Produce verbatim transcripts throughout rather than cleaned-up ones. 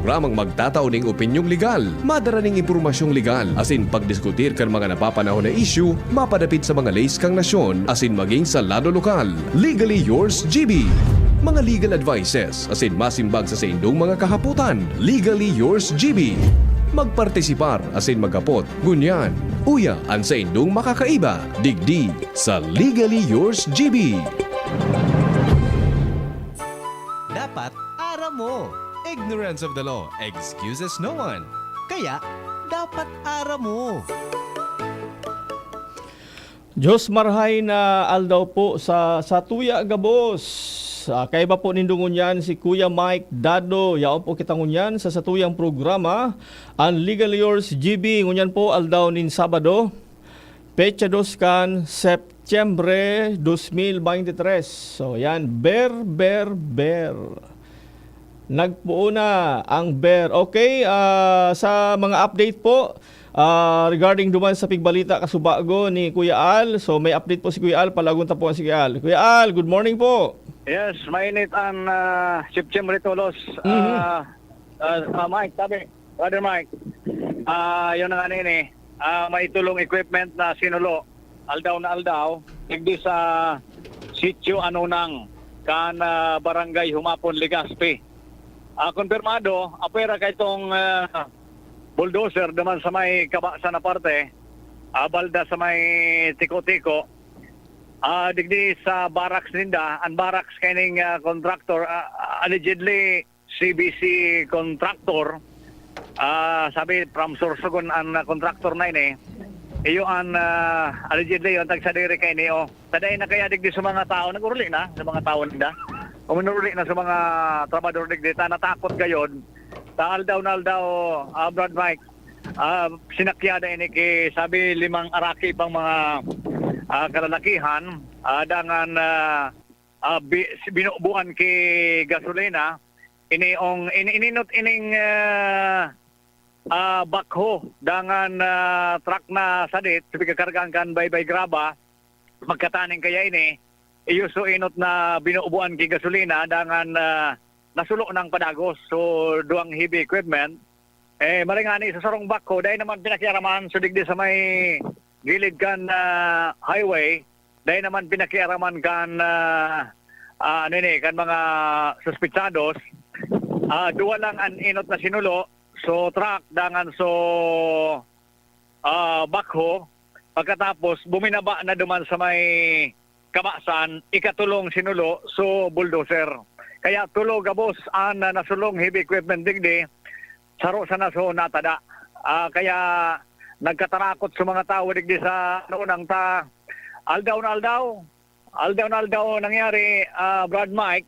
Programang magtatao ning opinyong legal, madara ning impormasyong legal, asin pagdiskutir kan mga napapanahon na isyu mapadapit sa mga leys kan nasyon asin magin sa lado lokal. Legally yours, G B. Mga legal advices asin masimbag sa saindong mga kahapotan. Legally yours, G B. Magpartisipar asin maghapot ngunyan. Uya an saindong makakaiba digdi sa Legally Yours, G B. Dapat aram mo. Ignorance of the law excuses no one. Kaya, dapat aram mo. Diyos marhay na aldaw po sa satuya gabos. Ah, kaiba po nindo ngunyan si Kuya Mike Dado. Yaon po kita ngunyan sa satuyang programa, an Legal Yours G B. Ngunyan po, aldaw nin Sabado, petsa dos kan Setyembre dos mil beintitres. So, yan. Ber, ber, ber. Nagpoon na ang ber. Okay, ah, sa mga update po, ah, regarding duman sa pigbalita kasubago ni Kuya Al. So, may update po si Kuya Al. Palagon ta po si Kuya Al. Kuya Al, good morning po. Yes, mainit ang, ah, September tolos. Mhm. Ah, ah, ah, Mike, tabi. Brother Mike, ah, yun na nga nini. Ah, may tulong equipment na sinulo aldaw na aldaw, digdi sa Sitio Anunang, kan, ah, Barangay Humapon, Legazpi. Ah, kumpirmado, apwera kay itong, ah, bulldozer naman sa may kabasan na parte, ah, balda sa may Tiko-Tiko. Ah, digdi sa barracks ninda, ang barracks kaining, ah, contractor, ah, allegedly, C B C contractor, ah, sabi, from Sorsogon an, ah, contractor na ini. Iyo an, ah, allegedly, iyo an tagsadiri kaini, oh. Taday na kaya digdi sa mga tao, nag-uruli na sa mga tao ninda. O manuruli na sa mga trabador digdi, ta natakot gayod. Ta aldaw na aldaw, ah, Brad Mike, ah, sinakyada ini ki, sabi, limang araki pang mga, ah, kalalakihan, ah, dangan, ah, ah, bi-, binubuan ki gasolina, ini ong, ini, ininot ining, ah, ah, backhoe, dangan, ah, truck na sadit, sabi kakargaan kan baybay graba, magkataning kaya ini, iyo so inot na binubuan ki gasolina, dangan, ah, nasulo nang padagos, so duwang heavy equipment, Eh, maray ngani sa sarong backhoe, dai naman pinakiaraman, so digdi sa may gilid kan, ah, highway, dai naman pinakiaraman kan, ah, ah, ano ini, kan mga suspetsados. Ah, duwa lang an inot na sinulo, so truck, dangan so, ah, backhoe. Pagkatapos, buminaba na duman sa may kabasan, ikatulong sinulo, so bulldozer. Kaya tulo gabos an, ah, nasulong heavy equipment digdi, saro sana so natada. Ah, kaya nagkatarakot sa mga tawo digdi sa Anunang ta aldaw na aldaw, aldaw na aldaw nangyari, ah, Brad Mike,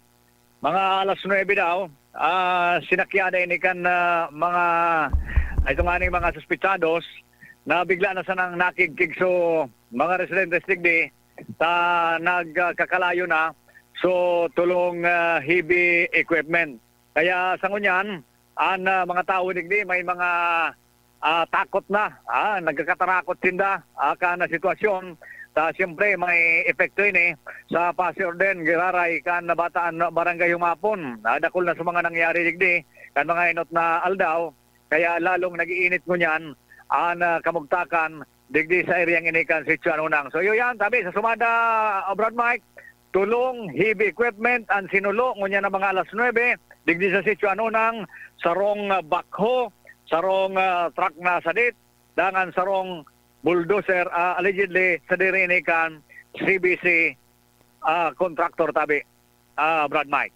mga alas nuebe daw, ah, sinakyada ini kan, ah, mga, ito nga ning mga suspetsados na bigla na sanang nakigkig so mga residentes digdi ta nagkakalayo na so tulong, ah, heavy equipment. Kaya sa ngunyan, an, ah, mga tawo digdi may mga, ah, takot na, ah, nagkakatarakot sinda, ah, kan sitwasyon. Ta siyempre, may epekto ini sa pasiorden, giraray kan Bataan Barangay Humapon. Ah, dakul na sa mga nangyari digdi kan mga inot na aldaw, kaya lalong nag-iinit ngunyan an, ah, kamugtakan digdi sa eryang ini kan Sitio Anunang. So, iyo yan, tabi sa sumada, Brad Mike, tulong, heavy equipment, an sinulo, ngunyan na mga alas nuebe, digdi sa Sitio Anunang, sarong, ah, backhoe, sarong, ah, truck na sadit, dangan sarong bulldozer, ah, allegedly, sadiri ini kan C B C, ah, contractor, tabi, ah, Brad Mike.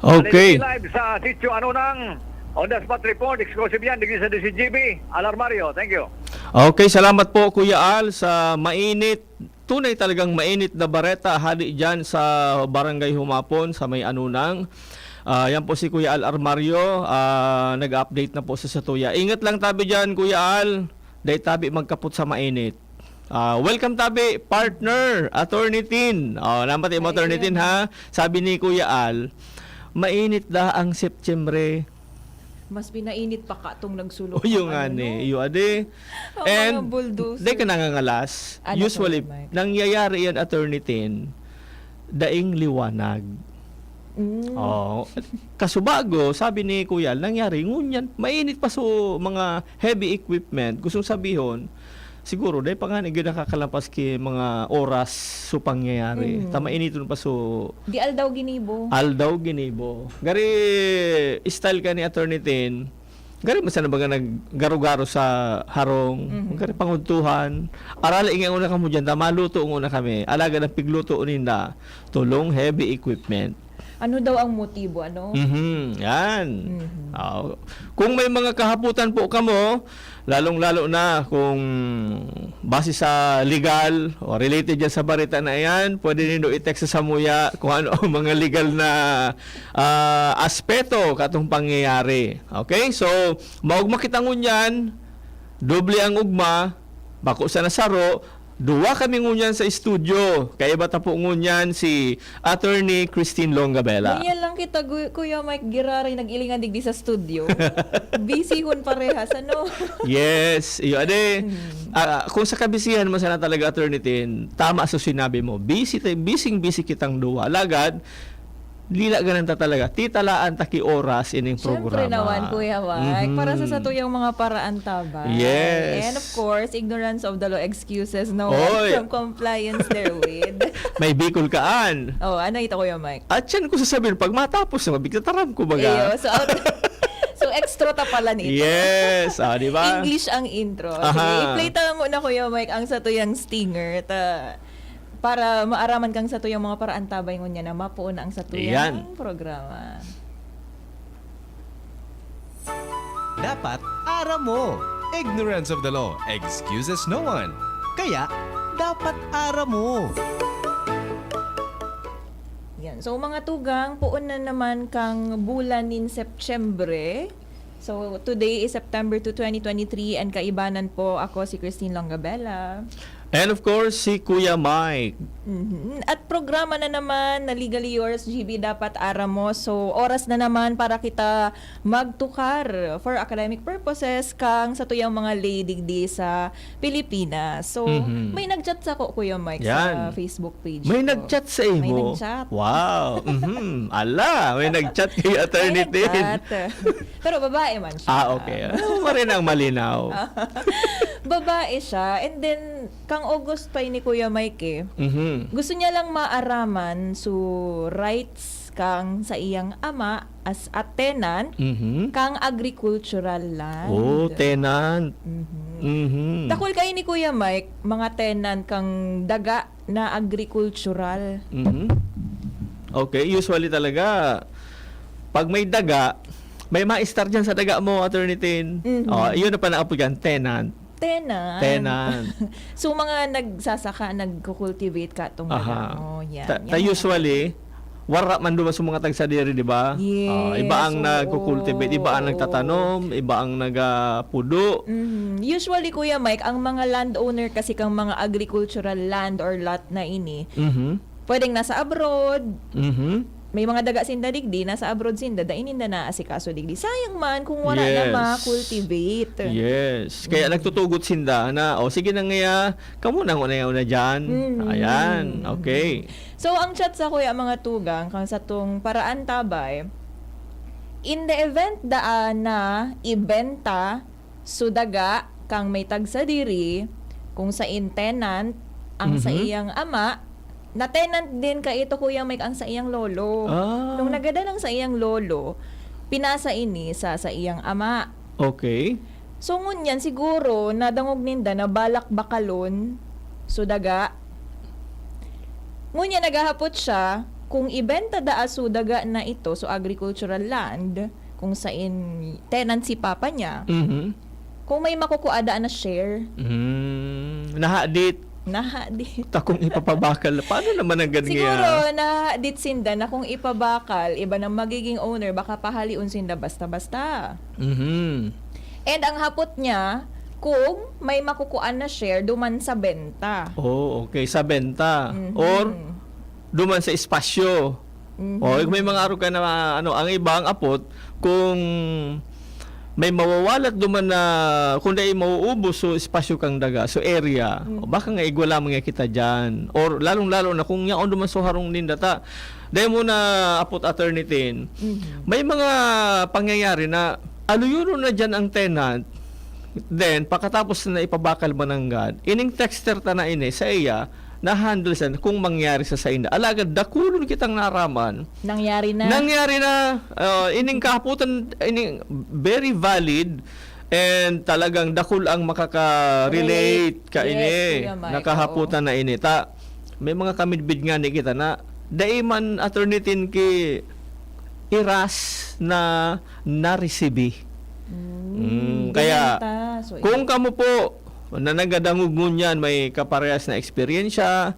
Okay. Allegedly live sa Sitio Anunang, on the spot report, exclusive yan, digdi sa D C G B, Al Armario. Thank you. Okay, salamat po, Kuya Al, sa mainit, tunay talagang mainit na bareta hali dyan sa Barangay Humapon, sa may Anunang. Ah, yan po si Kuya Al Armario, ah, nag-update na po sa satuya. Ingat lang tabi dyan, Kuya Al. Dai tabi magkapot sa mainit. Ah, welcome tabi, partner, Attorney Tin. Oh, namati mo, Ay, Attorney Tin, ha? Sabi ni Kuya Al, mainit da ang Septembre. Mas pinainit pa ka tong nagsulok O, yung ng ano, nga ni, no? Iyo, ade. Ang mga And, bulldozer. Di ka nangangalas. Ano to, Usually, Mike? Nangyayari yan, Attorney Tin, daing liwanag. Mm. Oo. Kasubago, sabi ni Kuya Al, nangyari, ngunyan, mainit pa so mga heavy equipment. Gustong sabihon, siguro, dahil pa nga na gyud nakakalampas ki mga oras so pangyayari. Mm. Ta mainiton pa so Di aldaw ginibo. aldaw ginibo. Gari, style ka ni Attorney Tin, gari mo sana baga naggaro-garo sa harong, Mhm. gari pangudtuhan. Arali nga una kamo dyan, ta maluto nguna kami. Alagad ang pigluto ninda, tulong heavy equipment. Ano daw ang motibo, ano? Mhm, yan. Mhm. Ah, kung may mga kahaputan po kamo, lalong-lalo na kung base sa legal o related dyan sa barita na yan, pwede nindo i-text sa Samuya kung ano ang mga legal na ah, aspeto katong pangyayari. Okay? So, maugma kita ngunyan, doble ang ugma, bako sa nasaro, duwa kami ngunyan sa studio. Kaiba ta po ngunyan si Attorney Christine Longabela. Ganyan lang kita, Gu- Kuya Mike Giraray, nag-ilingan digdi sa studio. Busy hon parehas, ano? Yes, iyo ade. Mm. Ah, kung sa kabisihan mo sana talaga, Attorney Tin, tama sa sinabi mo. Busy, busy, busy kitang duwa. Lagad, lila ganun ta talaga. Titalaan ta ki oras ining Siyempre programa. naman, Kuya Mike. Para sa Mhm. satuyang mga paraan tabay. Yes. And of course, ignorance of the law, excuses no Oy. From compliance therewith. May Bicol kaan. Oh, ano ito, Kuya Mike? At siyan ko sasabihin, pag matapos na, mabigla taram ko baga. Iyo, so, out- so extra ta pala nito. Yes, ah, di ba? English ang intro. Aha. Sige, i-play ta lang muna, Kuya Mike, ang satuyang stinger. Ta, para maaraman kang satuyang mga paraan tabay ngunyan na mapuon na ang satuyang Yan. programa. Dapat aram mo. Ignorance of the law excuses no one. Kaya, dapat aram mo. Yan. So, mga tugang, puon na naman kang bulan nin Septembre. So, today is September two, twenty twenty-three, and kaibanan po, ako si Christine Longabella. And of course, si Kuya Mike. Mhm. At programa na naman na Legally Yours, G B, dapat aram mo. So, oras na naman para kita magtukar for academic purposes kang satuyang mga lay digdi sa Pilipinas. So, Mhm. may nag-chat sako, Kuya Mike, Yan. sa Facebook page May ko. nag-chat sa May imo. nag-chat. Wow. Mhm. Ala, may nag-chat kay Attorney May Tin. nag-chat. Pero babae man siya. Ah, okay. Ano pa rin ang malinaw? Babae siya. And then, kang August pa ini, Kuya Mike, eh. Mhm. Gusto niya lang maaraman so rights kang sa iyang ama as a tenant Mhm. kang agricultural land. Oh, tenant. Mhm. Mhm. Dakul kayo ni Kuya Mike, mga tenant kang daga na agricultural. Mhm. Okay, usually talaga, pag may daga, may maestar dyan sa daga mo, Attorney Tin. Mhm. Oh, yun na pa naapod yan, tenant. Tenant. Tenant. So, mga nagsasaka, nagko-cultivate ka itong Aha. ano, yan. Ta, Yan ta ang- usually, wara man duman sa mga tagsadiri, di ba? Yes, Ah, iba ang oo, nagko-cultivate, iba ang oo. nagtatanom, iba ang nagapudo. Mhm. Usually, Kuya Mike, ang mga landowner kasi kang mga agricultural land or lot na ini, Mhm. pwedeng nasa abroad, Mhm. may mga daga sinda digdi, nasa abroad sinda, dai ninda naasikaso digdi. Sayang man kung wala na Yes. ma-cultivate. Yes. Kaya Mm. nagtutugot sinda na, "O, sige na nga, kamo na una, una dyan." Mm. Ayan. Okay. So, ang chat sa kuya, mga tugang, kang satong paraan tabay, in the event daa na ibenta so daga kang may tagsadiri, kung sain tenant ang Mhm. saiyang ama, na tenant din kaito, Kuya Mike, ang saiyang lolo. Ah. Nung nagadan ang saiyang lolo, pinasa ini sa saiyang ama. Okay. So, ngunyan siguro, nadangog ninda na balak bakalon so daga. Ngunyan, naghahapot siya kung ibenta daa so daga na ito, so agricultural land, kung sain tenant si papa niya, Mhm. kung may makukua daa na share. Mm. Nahadit. Nahadit. Takong ipapabakal. Paano naman ang ganyan? Siguro, nahadit sinda na kung ipabakal, iba nang magiging owner, baka pahalion sinda basta-basta. Mhm. And ang hapot niya, kung may makukuan na share duman sa benta. Oh, okay. Sa benta. Mhm. Or duman sa espasyo. Mhm. Oh, may mga arog ka na, ano, ang iba, ang apot, kung may mawawalat duman na, kung dai mauubos, so espasyo kang daga, so area. Mhm. O baka nga igwa lamang nga kita diyan. Or lalong-lalo na kung yaon duman so harong ninda ta. Dahil mo na, Apot Attorney Tin, Mhm. may mga pangyayari na aluyonon na diyan ang tenant, then pakatapos na ipabakal mananggad, ining texter ta na ini sa iya, na-handle siya kung mangyari sa sainda. Alagad dakulon kitang naraman. Nangyari na. Nangyari na, ah, ining kahaputan, ining very valid and talagang dakul ang makaka-relate Relate. Kaini. Yes, Kuya Mike, Nakahaputan oo. Na ini. Ta, may mga kamidbid nga ni kita na dai man, Attorney Tin, ki iras na naresibi. Mm, Mm, kaya binenta. So, kung kamo po na nagadangog ngunyan, may kaparehas na eksperyensya,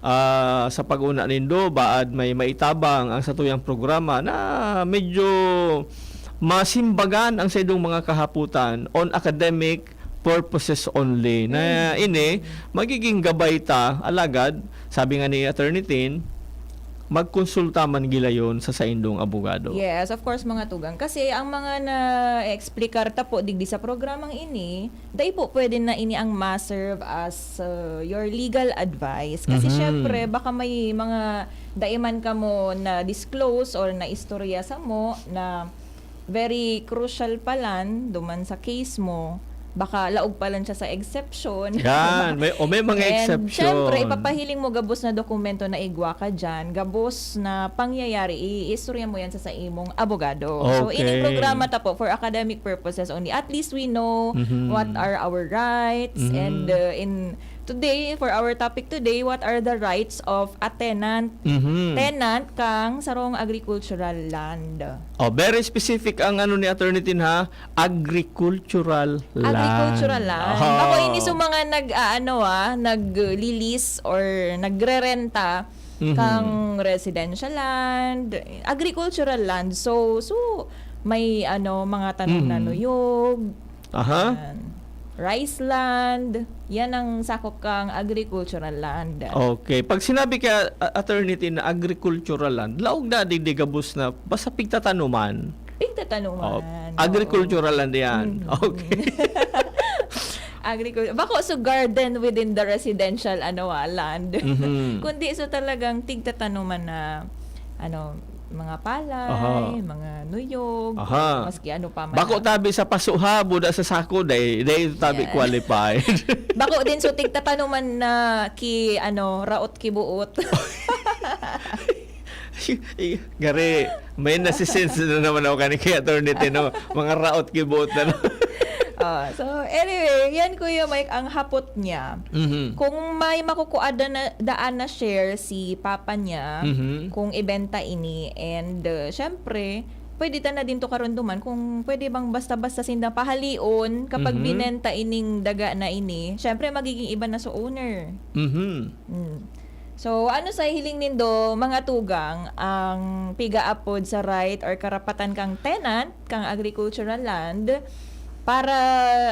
ah, sa pag-una nindo, baad may maitabang ang satuyang programa na medyo masimbagan ang saindong mga kahaputan on academic purposes only. Na Mm. ini, magiging gabay ta, alagad, sabi nga ni Attorney Tin, magkonsulta man gilayon sa saindong abogado. Yes, of course, mga tugang. Kasi ang mga na-explicar ta po digdi sa programang ini, dai po pwede na ini ang ma-serve as, uh, your legal advice. Kasi Mhm. syempre, baka may mga dai man kamo na-disclose or na-istorya samo na very crucial palan duman sa case mo, baka laog palan siya sa exception. Yan, may, o may mga And, exception. syempre, ipapahiling mo gabos na dokumento na igwa ka dyan, gabos na pangyayari, iistorya mo yan sa, sa imong abogado. So, Okay. ining programa ta po for academic purposes only. At least we know Mhm. what are our rights Mhm. and, uh, in today, for our topic today, what are the rights of a tenant? Mhm. Tenant kang sarong agricultural land. Oh, very specific ang ano ni Attorney Tin, ha? Agricultural land. Agricultural land. Oh. Ako, ini sa mga nag, ah, ano, ah, nag-lease or nagrerenta Mhm. kang residential land, agricultural land. So, so, may, ano, mga tanom na Mhm. nuyog, Aha. Yan. Rice land, yan ang sakop kang agricultural land. Okay. Pag sinabi kay, a-, Attorney Tin na agricultural land, laog na digdi gabos na basta pigtatanuman. Pigtatanuman, Oh, oo. agricultural land yan. Mm. Okay. Agricul-, bako so garden within the residential, ano, ah, land. Mhm. Kundi so talagang tigtatanuman na, ano, mga palay, Aha. mga nuyog, Aha. maski ano pa man Bako na. tabi sa paso ha, buda sa sako, dai, dai tabi Yan. qualified. Bako din so tigtatanuman na ki, ano, raot ki buot. I-, gari, may nasisense na naman ako kani kay Attorney Tin, no? Mga raot ki buot na, no? Ah, so, anyway, yan, Kuya Mike, ang hapot niya. Mhm. Kung may makukuha da-, na, daan na share si papa niya, Mhm. kung ibenta ini, and, uh, syempre, pwede ta na din to karunduman kung pwede bang basta-basta sinda pahalion kapag Mhm. binenta ining daga na ini. Syempre, magiging iba na sa owner. Mhm. Mm. So, ano sa hiling nindo, mga tugang, ang pigaapod sa right or karapatan kang tenant, kang agricultural land, para,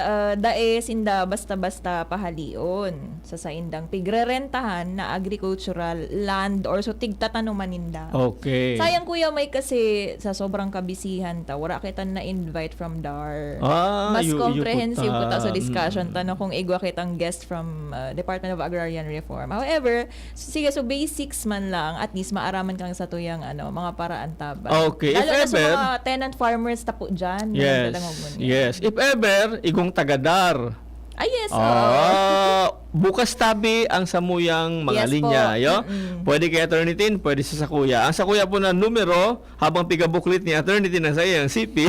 ah, dai sinda basta-basta pahalion sa saindang pigrerentahan na agricultural land or so tigtatanuman ninda? Okay. Sayang, Kuya Mike, kasi sa sobrang kabisihan ta, wala kita na-invite from dar. Ah, Mas yu-, yu comprehensive po ta. ta sa discussion Mm. ta, no, kung igwa kitang guest from, ah, Department of Agrarian Reform. However, s-, sige, so basics man lang, at least maaraman kang sa tuyang, ano, mga paraan ta ba. Okay, if Lalo na sa ever mga tenant farmers ta po dyan, na Yes, nagdadangog ngunyan. yes. If ever, igong tagadar. Ah, yes, oo. Ah, bukas tabi ang samuyang mga Yes linya, po. yo? Mm-mm. Pwede kay Attorney Tin, pwede sa sakuya. Ang sakuya po na numero, habang pigabuklit ni Attorney Tin ang sa iyang C P.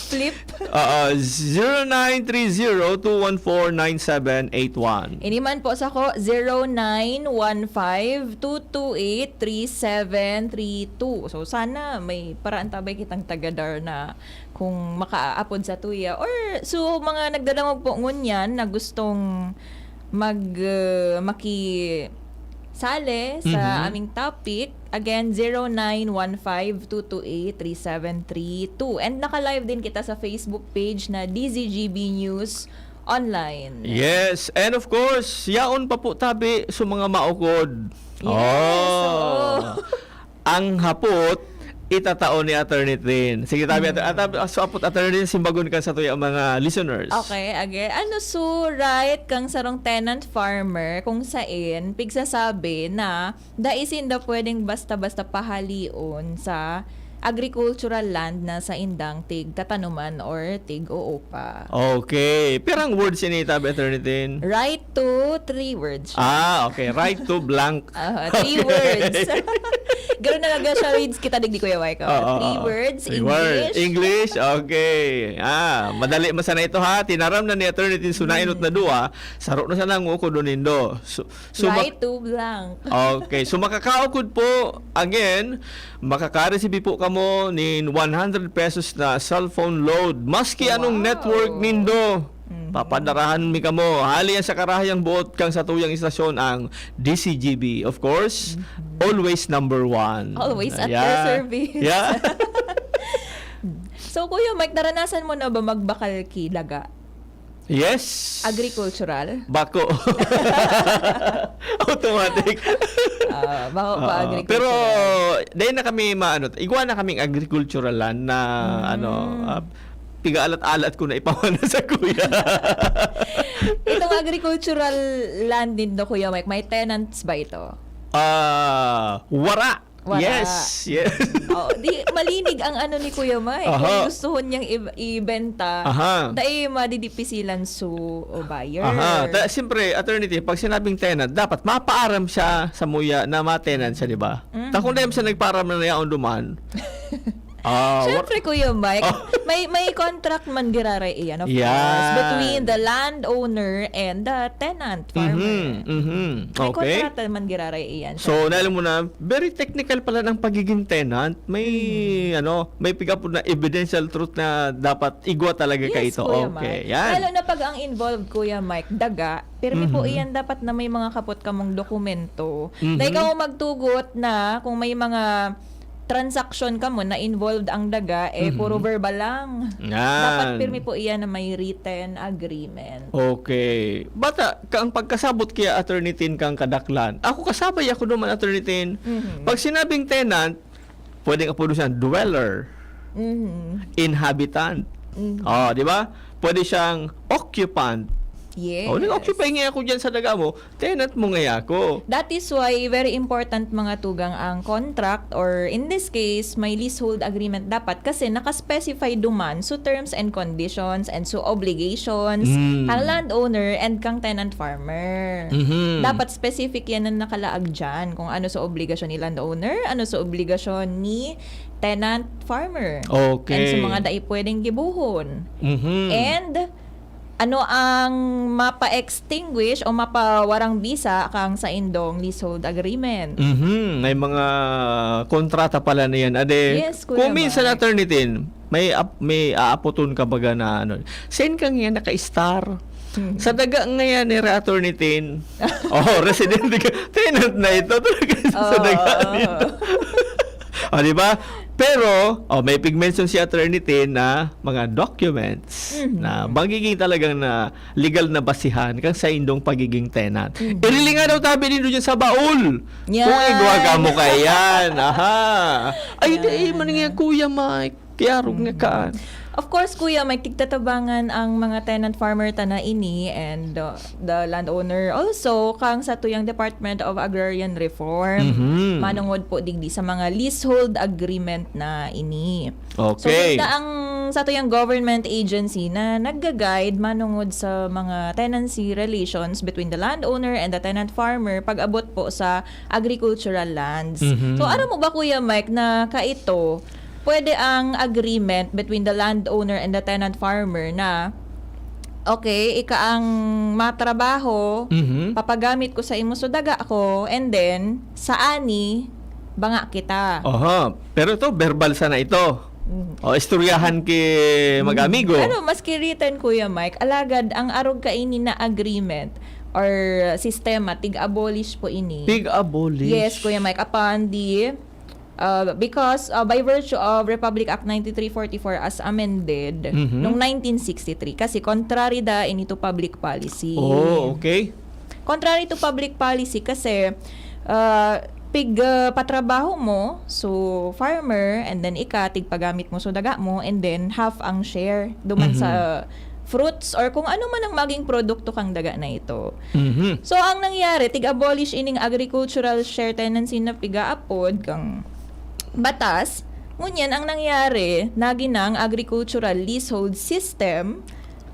Flip. Oo, zero nine three zero two one four nine seven eight one. Ini man po sako, zero nine one five two two eight three seven three two. So, sana may paraan ta ba kitang tagadar na kung makaapod sa tuya. Or, so, mga nagdadangog po ngunyan na gustong mag, uh, makisali sa Mhm. aming topic, again, zero nine one five two two eight three seven three two. And naka-live din kita sa Facebook page na D Z G B News Online. Yes. And of course, yaon pa po tabi sa mga maukod. Yes, Oh. oo. Ang hapot, itatao ni Attorney Tin. Sige, tabi, at, at, so, apot Attorney Tin, simbagon kan satuyang mga listeners. Okay, again. Ano so right kang sarong tenant farmer kung sain pigsasabi na dai sinda pwedeng basta-basta pahalion sa agricultural land na saindang tig tatanuman or tig uupa? Okay. Pirang words ini, tabi, Attorney Tin? Right to three words. Ah, okay. Right to blank. Ah, three words. Garo na lang siya, reads kita digdi, Kuya Mike. Oh. Oo, Three oo. words, Three words. English. English, okay. Ah, madali man sana ito ha. Tinaram na ni Attorney Tin Sunainot na duwa. Saro na sana ang uko do nindo. So, so, mak- Right to blank. Okay, so makakaukod po, again, makaka-receive po kamo nin one hundred pesos na cellphone load. Maski anong Wow. network nindo, Mhm. papadarahan mi kamo. Hali yan sa karahayang buot kang satuyang istasyon, ang D C G B. Of course, always number one. Always at Yeah. your service. Yeah. So, Kuya Mike, naranasan mo na ba magbakal ki daga? Yes. Agricultural? Bako. Automatic. Ah, bako pa Oo. agricultural. Pero, dahil na kami maano, igwa na kaming agricultural land na, Mm. ano, ah, piga-alat-alat ko na ipawan na sa kuya. Itong agricultural land din do, Kuya Mike, may tenants ba ito? Ah, wara. Wara. Yes, yes. Oh, di malinig ang ano ni Kuya Mike. Aha. Kung gusto niyang i- ibenta, Aha. dai madidipisilan su o buyer. Aha. Ta, siyempre, Attorney Tin, pag sinabing tenant, dapat mapaaram siya sa muya na ma-tenant siya, di ba? Mhm. Ta kung dahil siya nagpaaram na yaon duman, ah, war- Siyempre, Kuya Mike, Oh. may may contract man giraray iyan, of Yan. course, between the landowner and the tenant farmer. Mhm, mhm. May Okay. kontrata man giraray iyan. So, naalam mo na, very technical pala ng pagiging tenant. May, Hmm. ano, may pick-up na evidential truth na dapat igwa talaga Yes, kaito. Kuya Okay, Mike. yan. Lalo na pag ang involved, Kuya Mike, daga, pirmi po Mhm. iyan dapat na may mga kapot kamong dokumento. Mhm. Dahil kamo magtugot na kung may mga transaction kamo na involved ang daga, eh, Mhm. puro verbal lang. Yan. Dapat pirmi po iyan na may written agreement. Okay. Bata, ka, ang pagkasabot kaya, Attorney Tin, kang kadaklan. Ako kasabay ako naman, Attorney Tin. Mhm. Pag sinabing tenant, pwedeng apodo siyang dweller, Mhm. inhabitant. Mhm. Oh, di ba? Pwede siyang occupant. Yes. Oh, nag-occupy nga ako dyan sa daga mo, tenant mo nga ako. That is why very important, mga tugang, ang contract, or in this case, may leasehold agreement dapat kasi naka-specify duman so terms and conditions and so obligations Mm. kang landowner and kang tenant farmer. Mhm. Dapat specific yan na nakalaag dyan kung ano sa obligasyon ni landowner, ano sa obligasyon ni tenant farmer. Okay. And sa mga dai pwedeng gibuhon. Mhm. And ano ang mapa-extinguish o mapawarang bisa kang saindong leasehold agreement? Mhm. May mga kontrata pala na yan, ade. Yes, Kuya Kung minsan, Mike. Attorney Tin, may ap- may aapoton ka baga na ano. Saan ka ngayon naka-star? Mhm. Sa daga ngayon ni Attorney Tin. Oh, residente ka. Tenant na ito. Talaga sa Oo, daga oo. nito. O, di ba? Pero, oh, may pig-mention si Attorney Tin na mga documents Mhm. na magiging talagang na legal na basihan kang saindong pagiging tenant. Mhm. Irilinga daw tabi nindo dyan sa baul. Yan. Kung igwa ka mo kaya yan. Aha. Ay, Yan. di, eh, man nga, Kuya Mike. Kiyarog nga Mhm. kaan. Of course, Kuya Mike, tigtatabangan ang mga tenant farmer ta na ini and uh, the landowner also kang satuyang Department of Agrarian Reform. Mhm. Manungod po digdi sa mga leasehold agreement na ini. So, Okay. kita ang satuyang government agency na nagga-guide manungod sa mga tenancy relations between the landowner and the tenant farmer pag-abot po sa agricultural lands. Mhm. So, aram mo ba, Kuya Mike, na kaito, pwede ang agreement between the landowner and the tenant farmer na, okay, ika ang matrabaho, Mhm. papagamit ko sa imo so daga ko, and then, sa ani, banga kita. Aha. Pero ito, verbal sana ito. Mm. O, istoryahan ki mag-amigo. Pero maski written, Kuya Mike, alagad ang arog kaini na agreement or sistema, tig-abolish po ini. Tig-abolish. Yes, Kuya Mike, upon the uh, because uh, by virtue of Republic Act ninety-three forty-four as amended Mhm. noong nineteen sixty-three, kasi contrary da ini to public policy. Oh, okay. Contrary to public policy kasi uh, pig, ah, patrabaho mo, so farmer, and then ika, tigpagamit mo, so daga mo, and then half ang share duman sa fruits or kung ano man ang maging produkto kang daga na ito. Mhm. So, ang nangyari, tig-abolish ining agricultural share tenancy na pigaapod kang batas. Ngunyan, ang nangyari, nagin ang agricultural leasehold system,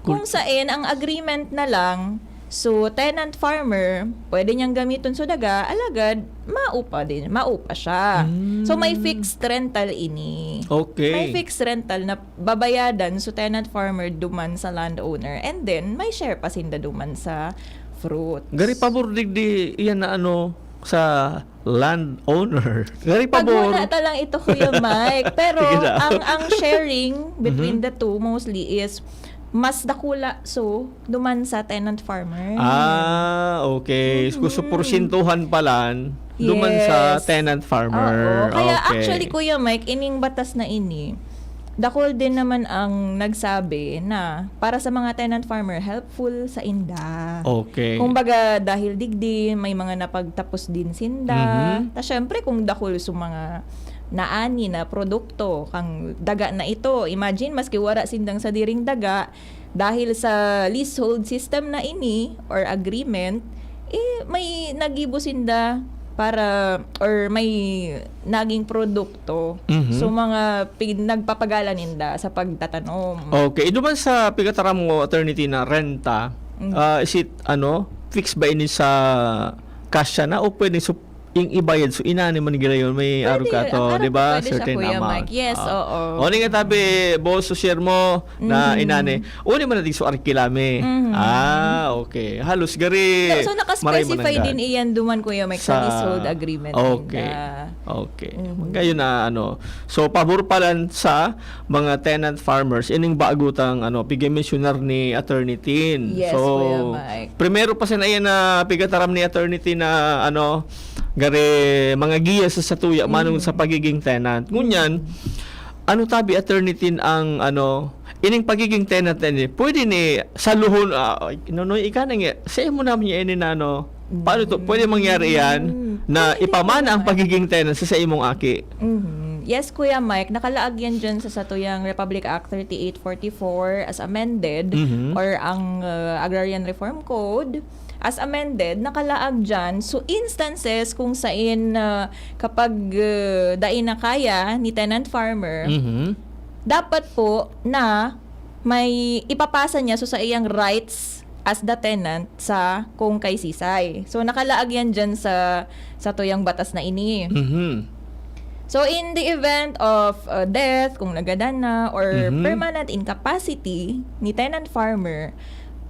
kung sain ang agreement na lang, so tenant farmer, pwede niyang gamiton so daga, alagad maupa din, maupa siya. So, may fixed rental ini. Okay. May fixed rental na babayadan so tenant farmer duman sa landowner, and then may share pa sinda duman sa fruits. Gari pabor digdi iyan na ano sa landowner. Gari pabor. Pagmuna ta lang ito, Kuya Mike. Pero Sige na. ang ang sharing between Mhm. the two mostly is mas dakula so duman sa tenant farmer. Ah, okay. So, so porsyentahan palan duman sa Yes. tenant farmer. Oo. Kaya Okay. actually, Kuya Mike, ining batas na ini, dakul din naman ang nagsabi na para sa mga tenant farmer, helpful sa inda. Okay. Kumbaga, dahil digdi, may mga napagtapos din sinda. Mhm. Ta syempre, kung dakul sa mga naani na produkto kang daga na ito, imagine, maski wara sindang sadiring daga, dahil sa leasehold system na ini or agreement, eh, may nagibo sinda para or may naging produkto. Mhm. So, mga pig- nagpapagala ninda sa pagtatanom. Okay. Duman sa pigataram mo, Attorney Tina, renta, Mm. ah, is it, ano, fixed ba ini sa kasya na o pwede sup- ing ibayad? So, inani man girayon, may Pwede, aro ka to, ang aro di ba? pwede siya, Certain Kuya amount. Mike. Yes, Ah. oo. O, ni nga tabi, boss, so share mo na Mhm. inani. O, di man natin so arkilami. Mhm. Ah, okay. Halos gari, So, so naka-specify maray mananggad. Din iyan duman, Kuya Mike, sa, Sa leasehold agreement. Okay. Ninda. Okay. Mhm. Ngayon na ano. So, pabor pa lang sa mga tenant farmers, ining bago tang, ano, pigmensionar ni Attorney Tin. Yes, So, Kuya Mike. Primero pa sana yan na pigataram ni Attorney Tin na, ano, gari mga giya sa satuya, manong Mhm. sa pagiging tenant. Ngunyan, ano tabi, Attorney Tin, ang, ano, ining pagiging tenant na ini, pwede ni saluhon, ah, ay, nonoy, ika na nga, sa imo naman niya ini na, ano, paano to, pwede mangyari yan Mm. na Pwede, ipamana Kuya ang Mike. Pagiging tenant sa, sa imong aki? Mhm. Yes, Kuya Mike, nakalaag yan dyan sa satuyang Republic Act thirty-eight forty-four as amended Mhm. or ang uh, Agrarian Reform Code as amended, nakalaag dyan. So, instances kung sain uh, kapag uh, dai na kaya ni tenant farmer, Mhm. dapat po na may ipapasa niya so sa iyang rights as the tenant sa kung kay sisay. So, nakalaag yan dyan sa, sa tuyang batas na ini. Mhm. So, in the event of uh, death, kung nagadan na, or Mhm. permanent incapacity ni tenant farmer,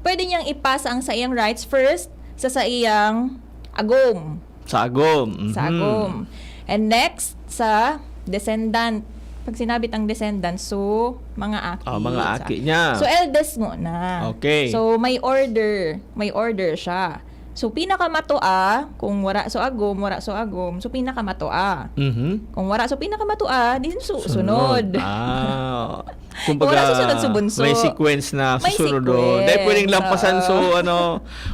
pwede niyang ipasa ang sa iyang rights first sa sa iyang agom. Sa agom. Mhm. Sa agom. And next, sa descendant. Pag sinabi tang descendant, so, mga aki. Ah, mga Sa- aki niya. So, eldest mo na. Okay. So, may order. May order siya. So, pinakamatua, kung wara so agom, wara so agom, so pinakamatua. Mhm. Kung wara so pinakamatua, din su- sunod. Ah. Wala susunod sa bunso. May sequence na May susunod. Oh. Dahil pwedeng sequence, lampasan oo. So, ano,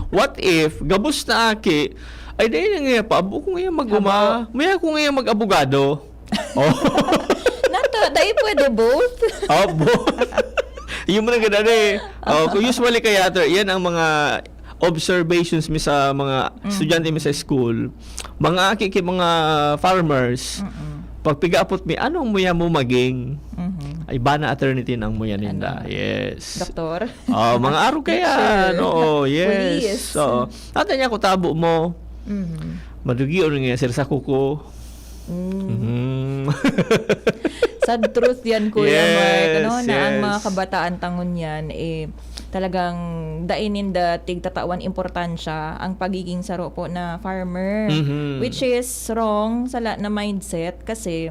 what if, gabos na aki, ay, dahil nga pa, abo ko ngayon mag-uma, may ako ngayon mag-abogado. Oh. Nato, dahil pwede both. Abo. Yung mga ganun eh. Oh, kung usually kaya, Attorney, yan ang mga observations mi sa mga Mm. estudyante mi sa school. Mga aki ki mga farmers, Mm-mm. pag pigaapot mi, anong muya mo maging? Mhm. Ay, bana, Attorney Tin, ang muya ninda. Ano? Yes. Doktor? Oh, mga aro kaya, Teacher. Oo, yes. Police. Oo. Ata niya ko tabo mo. Mhm. Madugion nga, sir, sa kuko. Mm. Mhm. Sad truth yan, Kuya Yes, Mike, ano, na ang yes. mga kabataan tangon yan, eh, talagang dai ninda tigtatawan importansya ang pagiging saro po na farmer, Mhm. which is wrong, sala na mindset kasi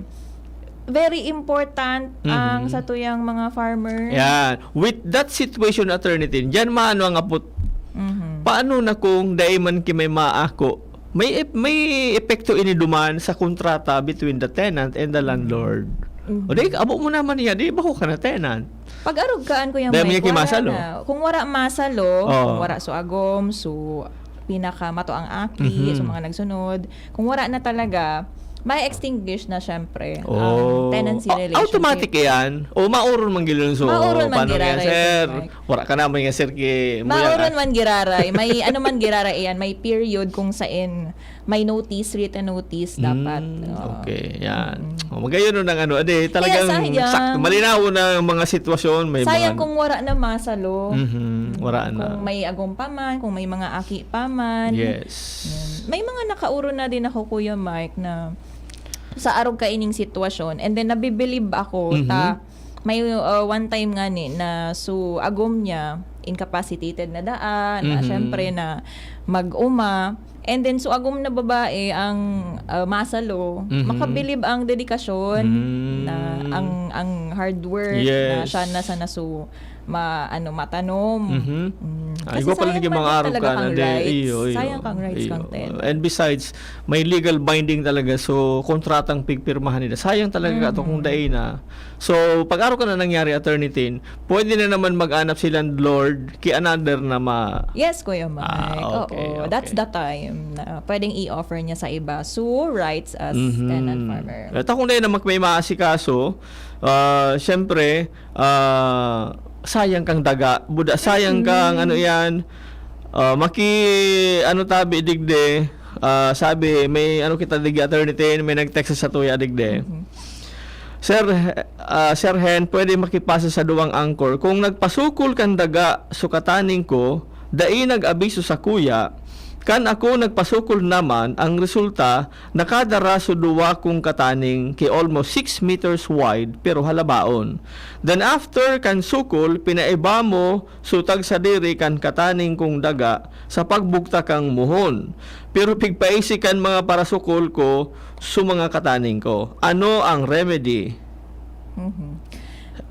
very important ang Mhm. satuyang mga farmer. Yan. With that situation, Attorney Tin, dyan maano ang apot. Mhm. Paano na kung dai man ki may maako? May ep- may epekto ini duman sa kontrata between the tenant and the landlord. Mhm. O di, abo mo naman niya, di ba ka na tenant? Pag-arog kaan, Kuya Dahil Mike, may wala kimasalo. Na. Kung wala masalo, Oo. kung wala so agom, so pinakamato ang aki, Mhm. so mga nagsunod. Kung wala na talaga, may extinguish na syempre Oh. ang tenancy Au- relationship. Automatic yan? O mauron man gilon so Mauron man paano yan, giraray, sir? Sir Mike. Wala ka naman yan, sir, ki Muyang Mauron at- man giraray. May ano man giraray yan. May ano man giraray yan. May notice, written notice dapat. Mm, Oo. okay, yan. Mm. Oh, magayon nun ang ano, ade, talagang Kaya sayang. sakto, malinaw na ang mga sitwasyon. May Sayang mga, kung wala na masalo. Mhm, wala na. Kung may agom pa man, kung may mga aki pa man. Yes. Yan. May mga nakauro na din ako, Kuya Mike, na sa arog kaining sitwasyon. And then, nabibilib ako Mhm. ta may uh, one time nga ni na so agom niya, incapacitated na daan, na Mhm. syempre na mag-uma. And then, so agom na babae ang uh, masalo, Mhm. makabilib ang dedikasyon Mm. na ang ang hard work na Yes. siya na sana so ma, ano, matanom. Mhm. Mm. Ay, Kasi iba pala sayang naging man mga lang arog talaga ka na, kang de. Rights. Iyo, iyo, Sayang kang rights, iyo. kang ten. And besides, may legal binding talaga. So, kontratang pigpirmahan nila. Sayang talaga ka to kung Mhm. dai na. So, pag arog ka na nangyari, Attorney Tin, pwede na naman mag-anap si landlord ki another na ma... Yes, Kuya Mike. Ah, okay, Oo, okay. That's the time na pwedeng i-offer niya sa iba. So, rights as Mhm. tenant farmer. At kung dai na mak-, may maasikaso, ah, syempre, ah, sayang kang daga. Buda, sayang kang Mhm. ano yan. Ah, maki, ano tabi, digde. Ah, sabi, may ano kita digdi, Attorney Tin, may nag-text sa tuya digde. Mhm. Sir, ah, Sir Hen, pwede makipasa sa duwang anchor. Kung nagpasukol kan daga so kataning ko, dai nag-abiso sa kuya, kan ako nagpasukol naman, ang resulta, nakadara so duwa kong kataning ki almost six meters wide, pero halabaon. Then after kan sukol, pinaiba mo so tagsadiri kan kataning kong daga sa pagbugtak kang muhon. Pero pigpaisi kan mga parasukol ko so mga kataning ko. Ano ang remedy? Mhm.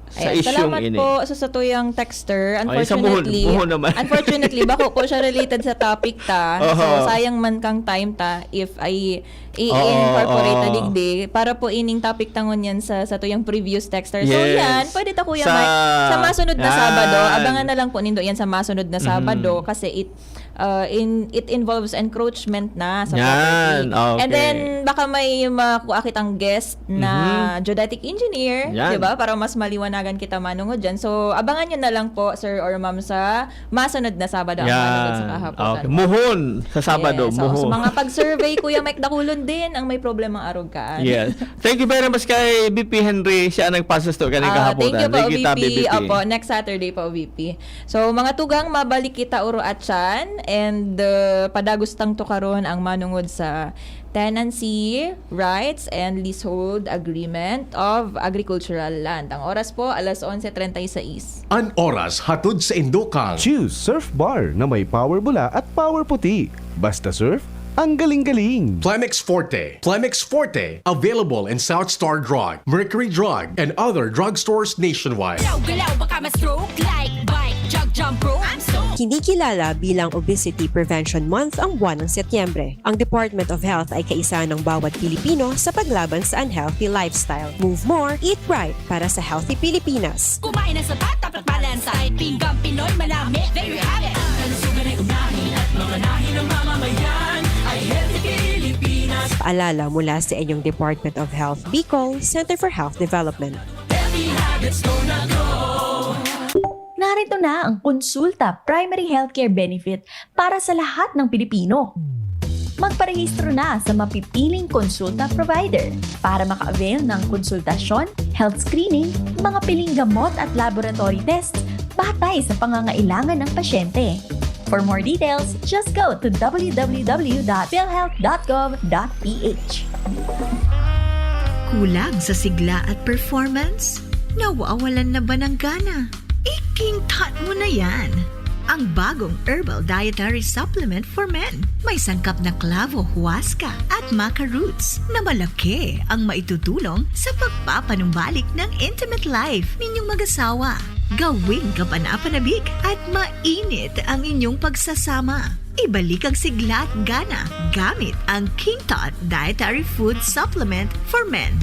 Sa Ayan, isyung salamat ini. Po sa satuyang texter. Ay, sa muhon, Unfortunately, muhon naman. Unfortunately, bako po siya related sa topic ta. Oho. So, sayang man kang time ta if I Oo, i-incorporate na oo. digdi. Para po ining topic ta ngunyan sa satuyang previous texter. So, Yes. yan. Pwede ta, Kuya Sa- Mike. Sa masunod na Yan. Sabado, abangan na lang po nindo yan sa masunod na Mhm. Sabado kasi it uh, in it involves encroachment na sa Yan, property. okay. And then baka may makuha kitang guest na Mhm. geodetic engineer, Yan. 'di ba? Para mas maliwanagan kita manungod diyan. So abangan niyo na lang po, sir or ma'am, sa masunod na Sabado ang manungod sa kahaposan. Okay. Muhon sa Sabado, Yes. So, muhon. sa mga pag-survey, Kuya Mike, dakulon din ang may problemang arog kaan. Yes. Thank you very much kay V P Henry. Siya ang nagpasasto kaning Ah, kahapotan. thank you po, Thank you, V P. V P. Opo, next Saturday po, V P. So, mga tugang, mabalik kita uro at siyan. And uh, padagos tang tukaron ang manungod sa Tenancy Rights and Leasehold Agreement of Agricultural Land. Ang oras po, alas onse treinta y seis. An oras hatod sa indokang Choose Surf Bar na may power bula at power puti. Basta surf, ang galing-galing. Plemex Forte. Plemex Forte. Available in South Star Drug, Mercury Drug, and other drugstores nationwide. Galaw-galaw, baka ma-stroke. Like, bike, jog, jump rope. I'm so Kinikilala bilang Obesity Prevention Month ang buwan ng Setyembre. Ang Department of Health ay kaisa ng bawat Pilipino sa paglaban sa unhealthy lifestyle. Move more, eat right para sa healthy Pilipinas. Kumain ng sapat, dapat balansa. Ay pinggang Pinoy, manami. There you have it. Kalusugan ay unahin at mamanahin ng mamamayan. Ay healthy Pilipinas. Paalala mula sa inyong Department of Health Bicol, Center for Health Development. Healthy habits gonna grow. Narito na ang Konsulta Primary Healthcare Benefit para sa lahat ng Pilipino. Magparehistro na sa mapipiling konsulta provider para maka-avail ng konsultasyon, health screening, mga piling gamot at laboratory tests batay sa pangangailangan ng pasyente. For more details, just go to w w w dot philhealth dot gov dot p h. Kulang sa sigla at performance? Nawawalan na ba ng gana? I-King Tot mo na yan! Ang bagong herbal dietary supplement for men. May sangkap na clavo, huasca at maca roots na malaki ang maitutulong sa pagpapanumbalik ng intimate life ninyong mag-asawa. Gawing kapanapanabik at mainit ang inyong pagsasama. Ibalik ang sigla at gana gamit ang King Tot Dietary Food Supplement for Men.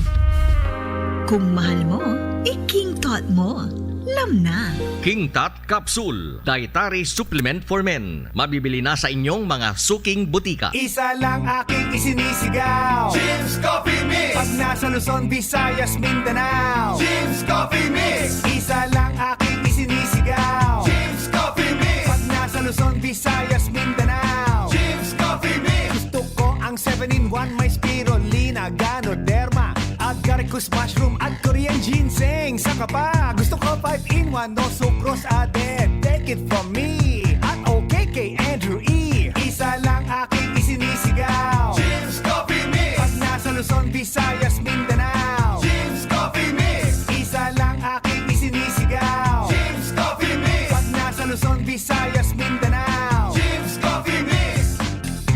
Kung mahal mo, i-King Tot mo. Alam na. King Tat Capsule, Dietary Supplement for Men. Mabibili na sa inyong mga suking butika. Isa lang aking isinisigaw. Jim's Coffee Mix. Pag nasa Luzon, Visayas, Mindanao. Jim's Coffee Mix. Isa lang aking isinisigaw. Jim's Coffee Mix. Pag nasa Luzon, Visayas, Mindanao. Jim's Coffee Mix. Gusto ko ang seven-in-one, may spirulina, ganoderma, agaricus mushroom at Korean ginseng. Saka pa, gusto ko five-in-one, no sucrose added. Take it from me at okay kay Andrew E. Isa lang aking isinisigaw. Jim's Coffee Mix. Pag nasa Luzon, Visayas, Mindanao. Jim's Coffee Mix. Isa lang aking isinisigaw. Jim's Coffee Mix. Pag nasa Luzon, Visayas, Mindanao. Jim's Coffee Mix.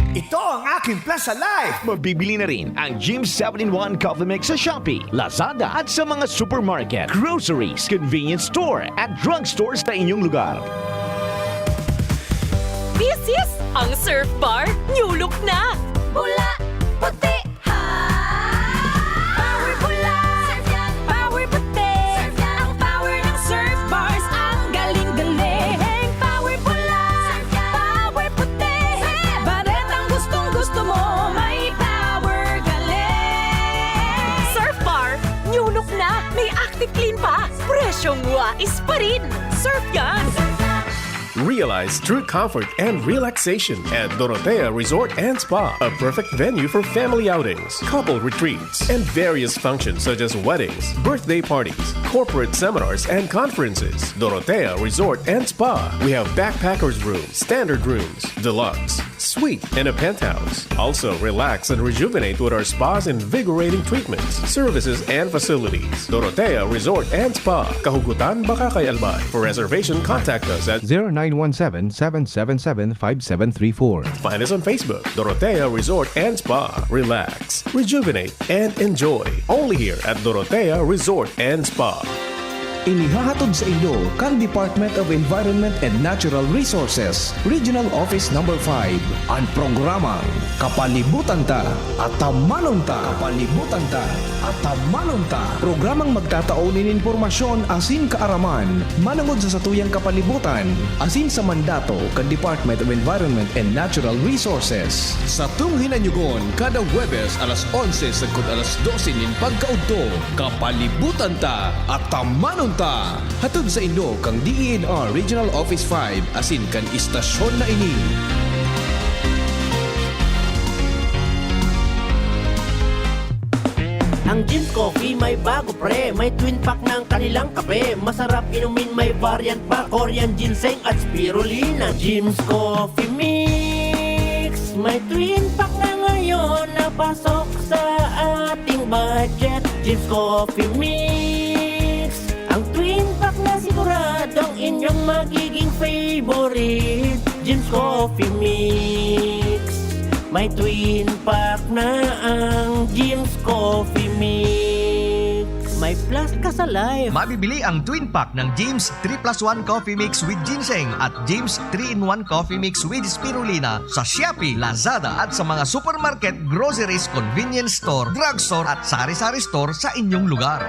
Ito ang aking plan sa life. Mabibili na rin ang Jim's seven-in-one Coffee Mix sa Shopee, Lazada at sa mga supermarket, groceries, convenience store at drugstore sa inyong lugar. This is ang Surf Bar New Look na! Pula, puti, ha! Power pula, power puti. Ang power ng Surf Bars, ang galing-galing. Power pula, power puti. Baretang gustong-gusto mo, may power galing. Surf Bar, new look na, may Active Clean pa. Presyong wais pa rin. Surf yan! Realize true comfort and relaxation at Dorotea Resort and Spa, a perfect venue for family outings, couple retreats, and various functions such as weddings, birthday parties, corporate seminars, and conferences. Dorotea Resort and Spa. We have backpackers room, standard rooms, deluxe, suite, and a penthouse. Also, relax and rejuvenate with our spa's invigorating treatments, services, and facilities. Dorotea Resort and Spa, Kahugutan, Bacacay, Albay. For reservation, contact us at zero nine one seven, seven seven seven, five seven three four. Find us on Facebook, Dorotea Resort and Spa. Relax, rejuvenate, and enjoy. Only here at Dorotea Resort and Spa. Inihahatod sa inyo kan Department of Environment and Natural Resources, Regional Office Number five, an programang Kapalibutan Ta, Atamanon Ta. Kapalibutan Ta, Atamanon Ta. Programang magtatao nin impormasyon asin kaaraman manongod sa satuyang kapalibutan asin sa mandato kan Department of Environment and Natural Resources. Satong hinanyugon kada Huwebes alas onse sagkod alas dose nin pagkaudto. Kapalibutan Ta, Atamanon Ta. Hatod sa inyo kan D E N R Regional Office five asin kan istasyon na ini. Ang Jim's Coffee may bago, pre. May twin pack ng kanilang kape. Masarap inumin, may variant pa. Korean ginseng at spirulina. Jim's Coffee Mix. May twin pack na ngayon na pasok sa ating budget. Jim's Coffee Mix. Ang twin pack na siguradong inyong magiging favorite. Jim's Coffee Mix. May twin pack na ang Jim's Coffee Mix. May plus ka sa life. Mabibili ang twin pack ng Jim's three plus one Coffee Mix with Ginseng at Jim's three-in-one Coffee Mix with Spirulina sa Shopee, Lazada at sa mga supermarket, groceries, convenience store, drugstore at sari-sari store sa inyong lugar.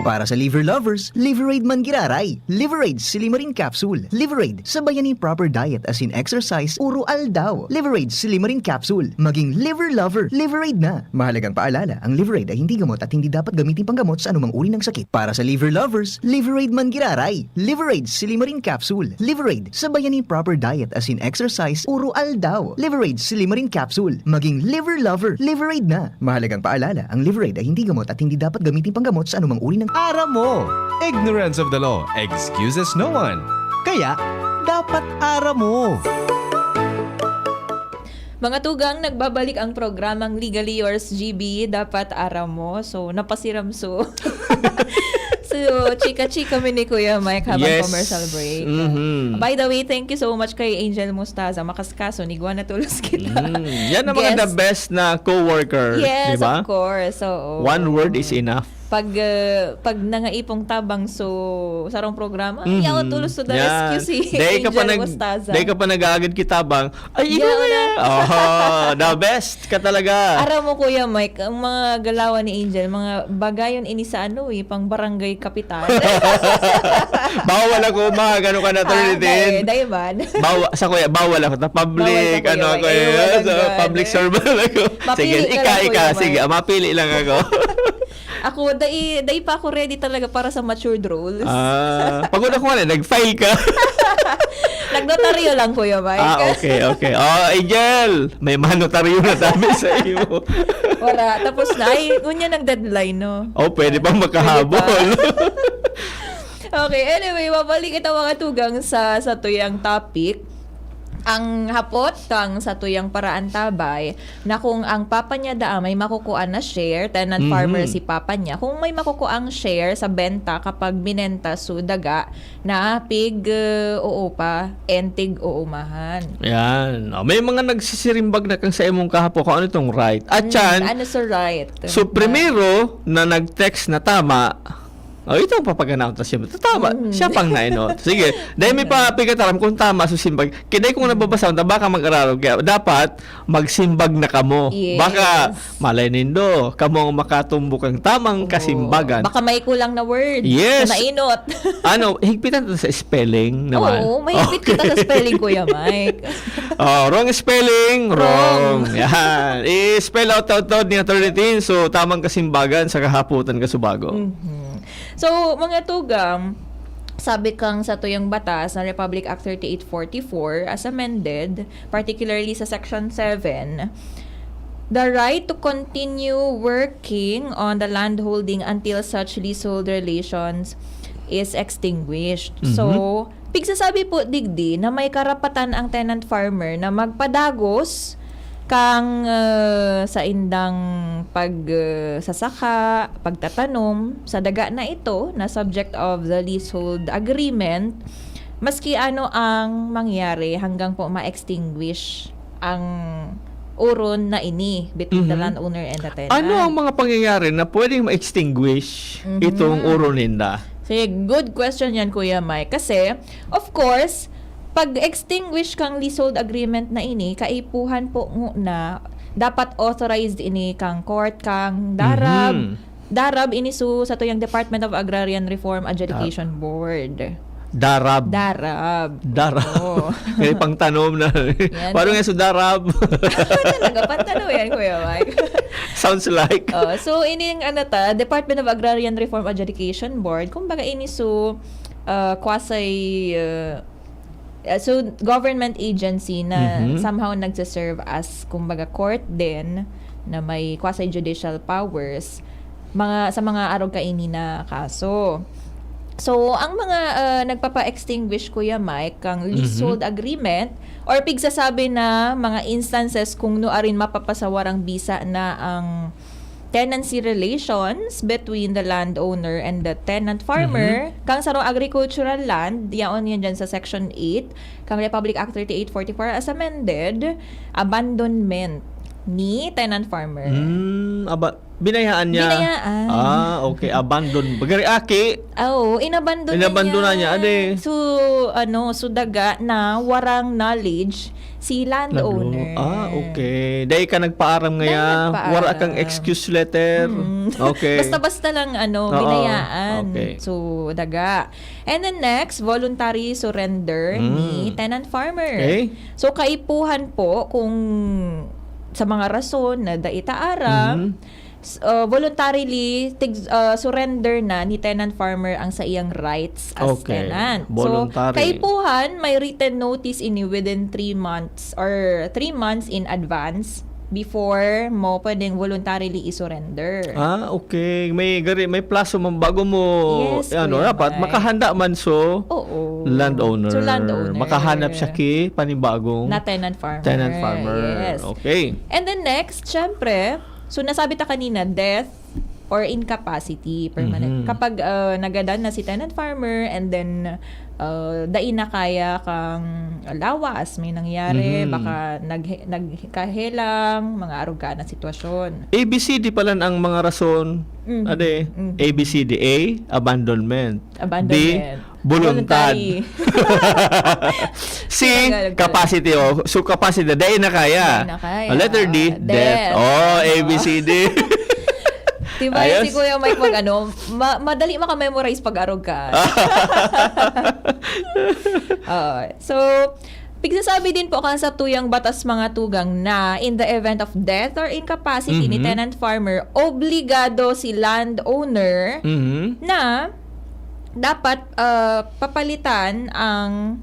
Para sa liver lovers, Liveraid man giraray. Liveraid Silimarin Capsule. Liveraid, sabayan nin proper diet asin exercise uro aldaw. Liveraid Silimarin Capsule. Maging liver lover, Liveraid na. Mahalagang paalala, ang Liveraid ay hindi gamot at hindi dapat gamitin panggamot sa anumang uri ng sakit. Para sa liver lovers, Liveraid man giraray. Liveraid Silimarin Capsule. Liveraid, sabayan nin proper diet asin exercise uro aldaw. Liveraid Silimarin Capsule. Maging liver lover, Liveraid na. Mahalagang paalala, ang Liveraid ay hindi gamot at hindi dapat gamitin panggamot sa anumang uri ng Aram mo! Ignorance of the law excuses no one. Kaya, dapat aram mo! Mga tugang, nagbabalik ang programang Legally Yours, G B. Dapat aram mo. So, napasiramso. So, chika-chika mi ni Kuya Mike habang Yes. commercial break. Mhm. By the way, thank you so much kay Angel Mostaza. Makaskaso, nigwa na tulos kita. Mm. Yan ang mga the Guest. best na co-worker, Yes, di ba? of course. Oo. One word is enough. Pag, ah, pag nangaipong tabang so sarong programa, Mhm. yaon tulos to the Yan. rescue si Dahil ka pa Angel nag- Mostaza. Dahil ka pa nag-aagad ki tabang, ay, ikaw Yaon na. na. Oh, the best ka talaga. Aram mo, Kuya Mike, ang mga galawan ni Angel, mga bagayon ini sa ano eh, pang barangay kapitan. Bawal ako, mga gano ka na, Ah, attorney din. dai, dai man. Bawa, sa kuya, bawal ako. Sa public, Bawal ka, Kuya ano Mike. ako Eh, eh. walang Sa gana. public servant ako. Mapili Sige, ka ika, lang, ika. Kuya Mike. Sige, ah, mapili lang ako. Ako, dai, dai pa ako ready talaga para sa matured roles. Ah, pagod ako nga, nag-file ka. Nagnotaryo lang, Kuya Mike. Ah, okay, okay. Oh, Angel, may manotaryo na tabi sa iyo. Wala. Tapos na. Ay, ngunyan ang deadline, no? Oh, pwede pang makahabol. Pwede pa. Okay, anyway, mabalik kita mga tugang sa, sa tuyang topic. Ang hapot kang sa tuyang paraan tabay na kung ang papa niya daa may makukuha na share, tenant Mhm. farmer si papa niya, kung may makukuha ang share sa benta kapag binenta su daga na pig, uh, oo pa, entig uumahan. Yan. Oh, may mga nagsisirimbag na kang sa imong kahapo kung ano itong right. At Mm, yan, ano sa right? so primero na nag-text na tama, oh, itong papaganaw ta siya. Tama, Mm. siya pang nainot. Sige, dahil may pa pigataram kung tama sa simbag. Kaya kung nababasa mo, baka mag-araro. Kaya dapat magsimbag na kamo. Yes. Baka malay nindo, kamo ang makatumbok ang tamang Oo. kasimbagan. Baka may kulang na word. Yes. Na nainot. Ano, higpitan ta sa spelling naman. Oo, may higpit kita sa spelling, Kuya Mike. Oh, wrong spelling, wrong. Wrong. Yan. I-spell out, out, out ni Attorney Tin. So, tamang kasimbagan sa kahaputan kasubago. Mhm. So, mga tugang, sabi kang sa tuyang batas na Republic Act thirty-eight forty-four as amended, particularly sa Section seven, the right to continue working on the land holding until such leasehold relations is extinguished. Mhm. So, pigsasabi po digdi na may karapatan ang tenant farmer na magpadagos kang, ah, sa indang pag, ah, sasaka, pagtatanom sa daga na ito na subject of the leasehold agreement, maski ano ang mangyari hanggang po ma-extinguish ang uron na ini between the Mhm. landowner and the tenant. Ano ang mga pangyayari na pwedeng ma-extinguish Mhm. itong uron ninda? Sige, good question yan, Kuya Mike. Kasi, of course, pag extinguish kang leasehold agreement na ini, kaipuhan po ngu- na dapat authorized ini kang court, kang DARAB. Mhm. DARAB ini su sa tuyang Department of Agrarian Reform Adjudication Board. Darab. DARAB. Darab. Oo. Kaya pang tanom na. Yan. Parang nga sa darab. Talaga, pantano yan, Kuya Mike. Sounds like. Oh, so, ining ano ta, Department of Agrarian Reform Adjudication Board, kumbaga ini su, uh, quasi, uh, uh, so, government agency na Mhm. somehow nagse-serve as, kumbaga, court din na may quasi-judicial powers mga, sa mga arog kaini na kaso. So, ang mga, uh, nagpapa-extinguish, Kuya Mike, kang Mhm. leasehold agreement or pigsasabi na mga instances kung nuarin mapapasawarang bisa na ang tenancy relations between the landowner and the tenant farmer, Mhm. kang sarong agricultural land, yaon yan dyan sa Section eight, kang Republic Act thirty-eight forty-four as amended, abandonment ni tenant farmer. Mm, aba, binayaan niya. Binayaan. Ah, okay. Abandon. Bagari aki. Ah, oo, inabandon Inabandon na niya, ade. So, ano, so daga na warang knowledge si landowner. Ah, okay. Dahil ka nagpaaram Dahil ngaya, nagpaaram. Wala kang excuse letter. Mm. Okay. Basta-basta lang, ano, Oo. binayaan. Okay. So, daga. And then next, voluntary surrender Mm. ni tenant farmer. Okay. So, kaipuhan po kung sa mga rason na dai ta aram, Mhm. s- uh, voluntarily tig- uh, surrender na ni tenant farmer ang sa iyang rights as Okay. Tenant. Voluntary. So, kaipuhan, may written notice ini within three months or three months in advance before mo pwedeng voluntarily i-surrender. Ah, okay. May gari, may plaso man bago mo, Yes, ano, Kuya dapat Mike. Makahanda man so Oo. landowner. So, landowner. Makahanap siya ki panibagong Na tenant farmer. Tenant farmer. Yes. Okay. And then next, syempre, so nasabi ta kanina, death, or incapacity permanent. Mhm. Kapag, ah, nagadan na si tenant farmer and then, ah, dai na kaya kang lawas, may nangyari, Mhm. baka naghe-, nagkahelang, mga arog ka na sitwasyon. A B C D pala ang mga rason. Mhm. Ade, Mhm. A B C D, A, abandonment. Abandonment. B, voluntad. Voluntary. C, Tinanggal. Capacity, oh. So, capacity, dai na kaya. Dai na kaya. Oh, letter D, death. Death. Oh, A B C D. Diba, Ayos. Si Kuya Mike mag, ano, ma-, madali makamemorize pag arog ka. Oo. So, pigsasabi din po kan satuyang batas, mga tugang, na in the event of death or incapacity ni Mhm. tenant farmer, obligado si landowner Mhm. na dapat, ah, papalitan ang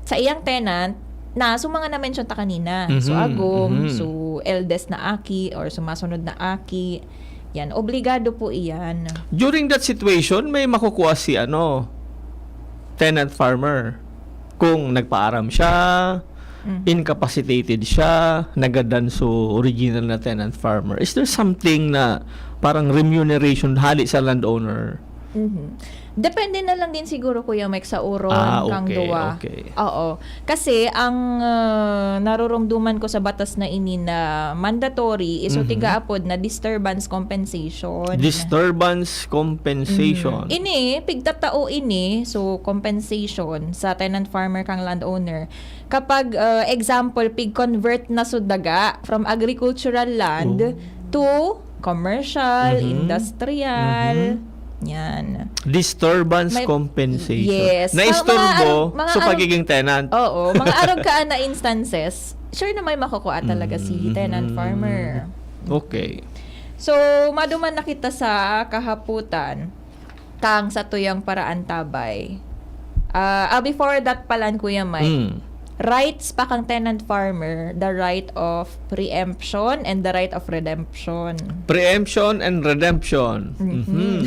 sa iyang tenant na so mga na-mention ta kanina. So, Mhm, agom, mhm. so eldest na aki, or sumasunod na aki. Yan, obligado po iyan. During that situation, may makukuha si, ano, tenant farmer. Kung nagpaaram siya, Mhm. incapacitated siya, nagadan so original na tenant farmer. Is there something na parang remuneration hali sa landowner? Mhm. Depende na lang din siguro, Kuya Mike, sa uron Ah, kang okay, duwa. okay. Oo. Kasi ang, ah, narurumduman ko sa batas na ini na mandatory is so Mhm. tigaapod na disturbance compensation. Disturbance compensation. Mhm. Ini, pigtatao ini, so compensation sa tenant farmer kang landowner. Kapag, ah, example, pig-convert na so daga from agricultural land Oh. to commercial, Mhm. industrial. Mhm. Yan. Disturbance May compensation. Yes. Naisturbo Mga, mga arog, mga sa arog, pagiging tenant. Oo, mga arog ka na instances, sure na may makukuha talaga si Mhm. tenant farmer. Okay. So, maduman na kita sa kahaputan kang satuyang paraan tabay. Ah, ah, before that palan, Kuya Mike, Mm. rights pa kang tenant farmer, the right of preemption and the right of redemption. Preemption and redemption. Mhm. Mhm.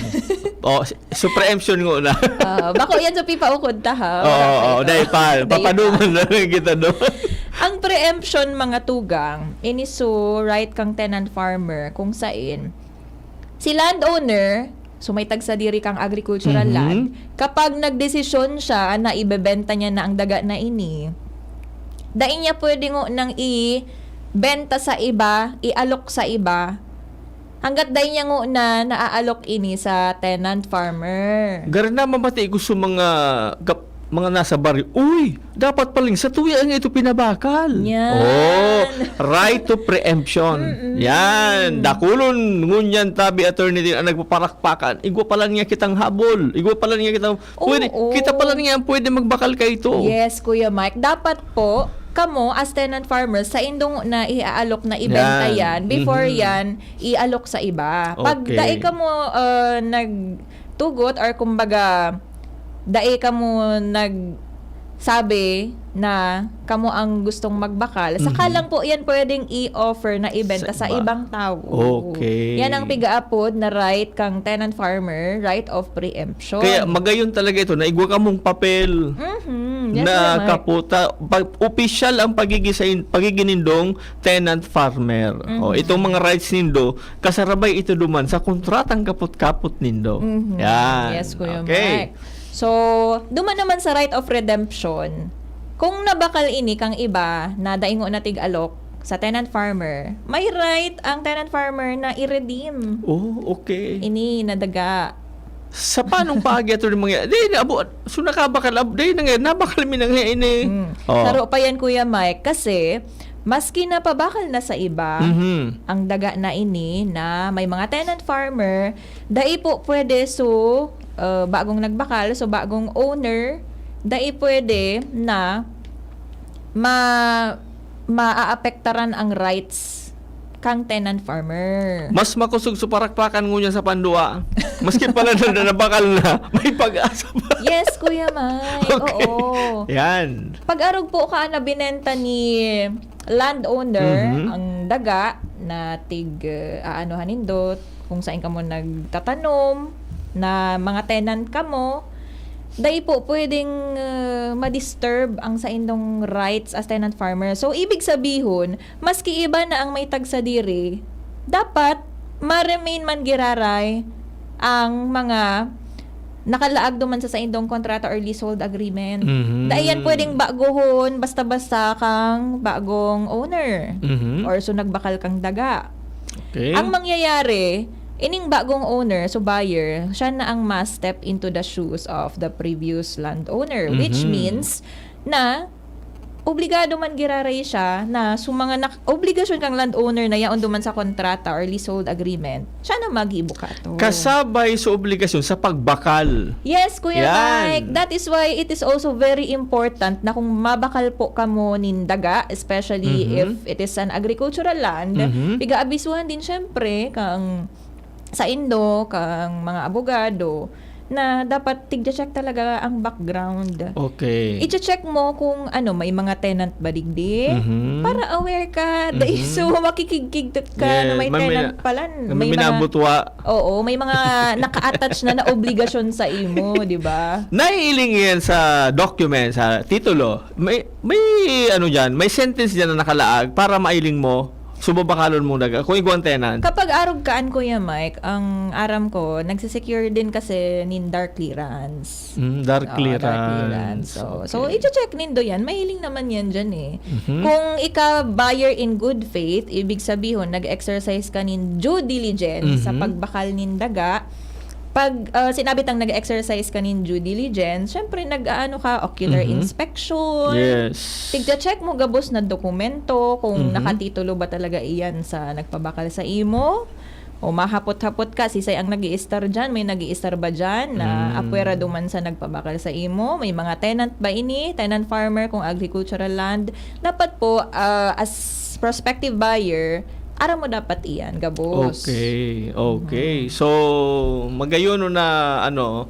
Oh, s-, so preemption ngona. Ah, bako yan sa pipaukod ta, ha? Oo, Wala pa oo, ito. Dahil pa, Dahil pa. Papaduman na lang kita doon. Ang preemption, mga tugang, ini so right kang tenant farmer kung sain si landowner, so may tagsadiri kang agricultural Mhm. land, kapag nagdesisyon siya na ibebenta niya na ang daga na ini, dai niya pwede ngunang ibenta sa iba, ialok sa iba, hanggat dai niya nguna naaalok ini sa tenant farmer. Garo na mamati ko sa mga kap-, mga nasa baryo, "Uy, dapat paling satuya nga ito pinabakal." Yan. Oh, right to preemption. Mm-mm. Yan. Dakulon ngunyan tabi, attorney, din ang nagpaparakpakan. Igwa pa lang niya kitang habol. Igwa pa lang niya kitang, pwede, Oo. kita pa lang niya ang pwede magbakal ka ito. Yes, Kuya Mike. Dapat po, kamo as tenant farmers, sa indong na iaalok na ibenta Yan. yan, before Mhm. yan, ialok sa iba. Pag Okay. dai kamo, ah, nagtugot or kumbaga, dai kamo nagsabi na kamo ang gustong magbakal, saka Mhm. lang po yan pwedeng i-offer na ibenta Sa sa iba. ibang tao. Okay. Yan ang pigaapod na right kang tenant farmer, right of preemption. Kaya magayon talaga ito na igwa kamong papel Mhm. Yes, na Kuya Mike. kaputa, pag, opisyal ang pagigi sa in-, pagigi nindong tenant farmer. Mhm. O, itong mga rights nindo, kasarabay ito duman sa kontratang kapot-kapot nindo. Mhm. Yan. Yes, Kuya Okay. Mike. So, duman naman sa right of redemption, kung nabakal ini kang iba na dai ngona tig-alok sa tenant farmer, may right ang tenant farmer na i-redeem Oh, okay. ini na daga. Sa panong paagi ato ng mga, di, abo, so nakabakal, ab-, di, nang-, nabakal mi nang ini. Mm. Oh. Saro pa yan, Kuya Mike, kasi maski napabakal na sa iba, Mhm. ang daga na ini na may mga tenant farmer, dai po pwede, so, uh, bagong nagbakal, so bagong owner, dai pwede na ma-, maaapektaran ang rights kang tenant farmer. Mas makosog sa parakpakan ngunyan sa pandua. Maski pala na, na nabakal na, may pag-asa pa. Yes, Kuya Mike. Okay. Oo. Yan. Pag-arog po ka na binenta ni landowner Mhm. ang daga na tig, uh, aanuhan nindot, kung saan kamo nagtatanom, na mga tenant kamo, dai po pwedeng, uh, ma-disturb ang saindong rights as tenant farmer. So, ibig sabihon, maski iba na ang may tagsadiri, dapat ma-remain man giraray ang mga nakalaag duman sa saindong kontrata or leasehold agreement. Mhm. Dai yan pwedeng bagohon basta-basta kang bagong owner Mhm. or so nagbakal kang daga. Okay. Ang mangyayari, ining bagong owner, so buyer, siya na ang ma-step into the shoes of the previous landowner, which Mhm. means na obligado man giraray siya na so mga nak- obligasyon kang landowner na yaon duman sa kontrata or leasehold agreement, siya na maggibo kato. Kasabay sa obligasyon sa pagbakal. Yes, Kuya Yan. Mike. That is why it is also very important na kung mabakal po kamo nin daga, especially Mhm. if it is an agricultural land, Mhm. piga-abisuhan din syempre kang saindo, kang mga abogado, na dapat tigche-check talaga ang background. Okay. I-check mo kung ano, may mga tenant ba digdi? Mhm. Para aware ka. Dai Mhm. so makikigkig ka na Yeah, may may, may tenant na- pala. May May mga, minabutwa. Oo, may mga naka-attach na na obligasyon sa imo, di ba? Naiiling yan sa document, sa titulo. May, may ano dyan, may sentence dyan na nakalaag para mailing mo, subabakalon mong daga. Kung igwang tenant. Kapag arog kaan, Kuya Mike, ang aram ko, nagsisecure din kasi nin DAR clearance. Mm, DAR Oo, clearance. DAR clearance. So, so Okay. i-check nindo yan. Mahiling naman yan dyan eh. Mhm. Kung ika buyer in good faith, ibig sabihin, nag-exercise ka nin due diligence sa Mhm. pagbakal nin daga, pag ah, sinabi tang nag-exercise ka nin due diligence, syempre nag-aano ka, ocular Mhm. inspection. Yes. Tigda-check mo gabos na dokumento kung Mhm. nakatitulo ba talaga iyan sa nagpabakal sa imo. O mahapot-hapot ka, sisay ang nag-iistar dyan, may nag-iistar ba dyan na Mm. apwera duman sa nagpabakal sa imo? May mga tenant ba ini? Tenant farmer kung agricultural land? Dapat po, ah, as prospective buyer, aram mo dapat iyan, gabos. Okay, okay. So, magayon no na, ano,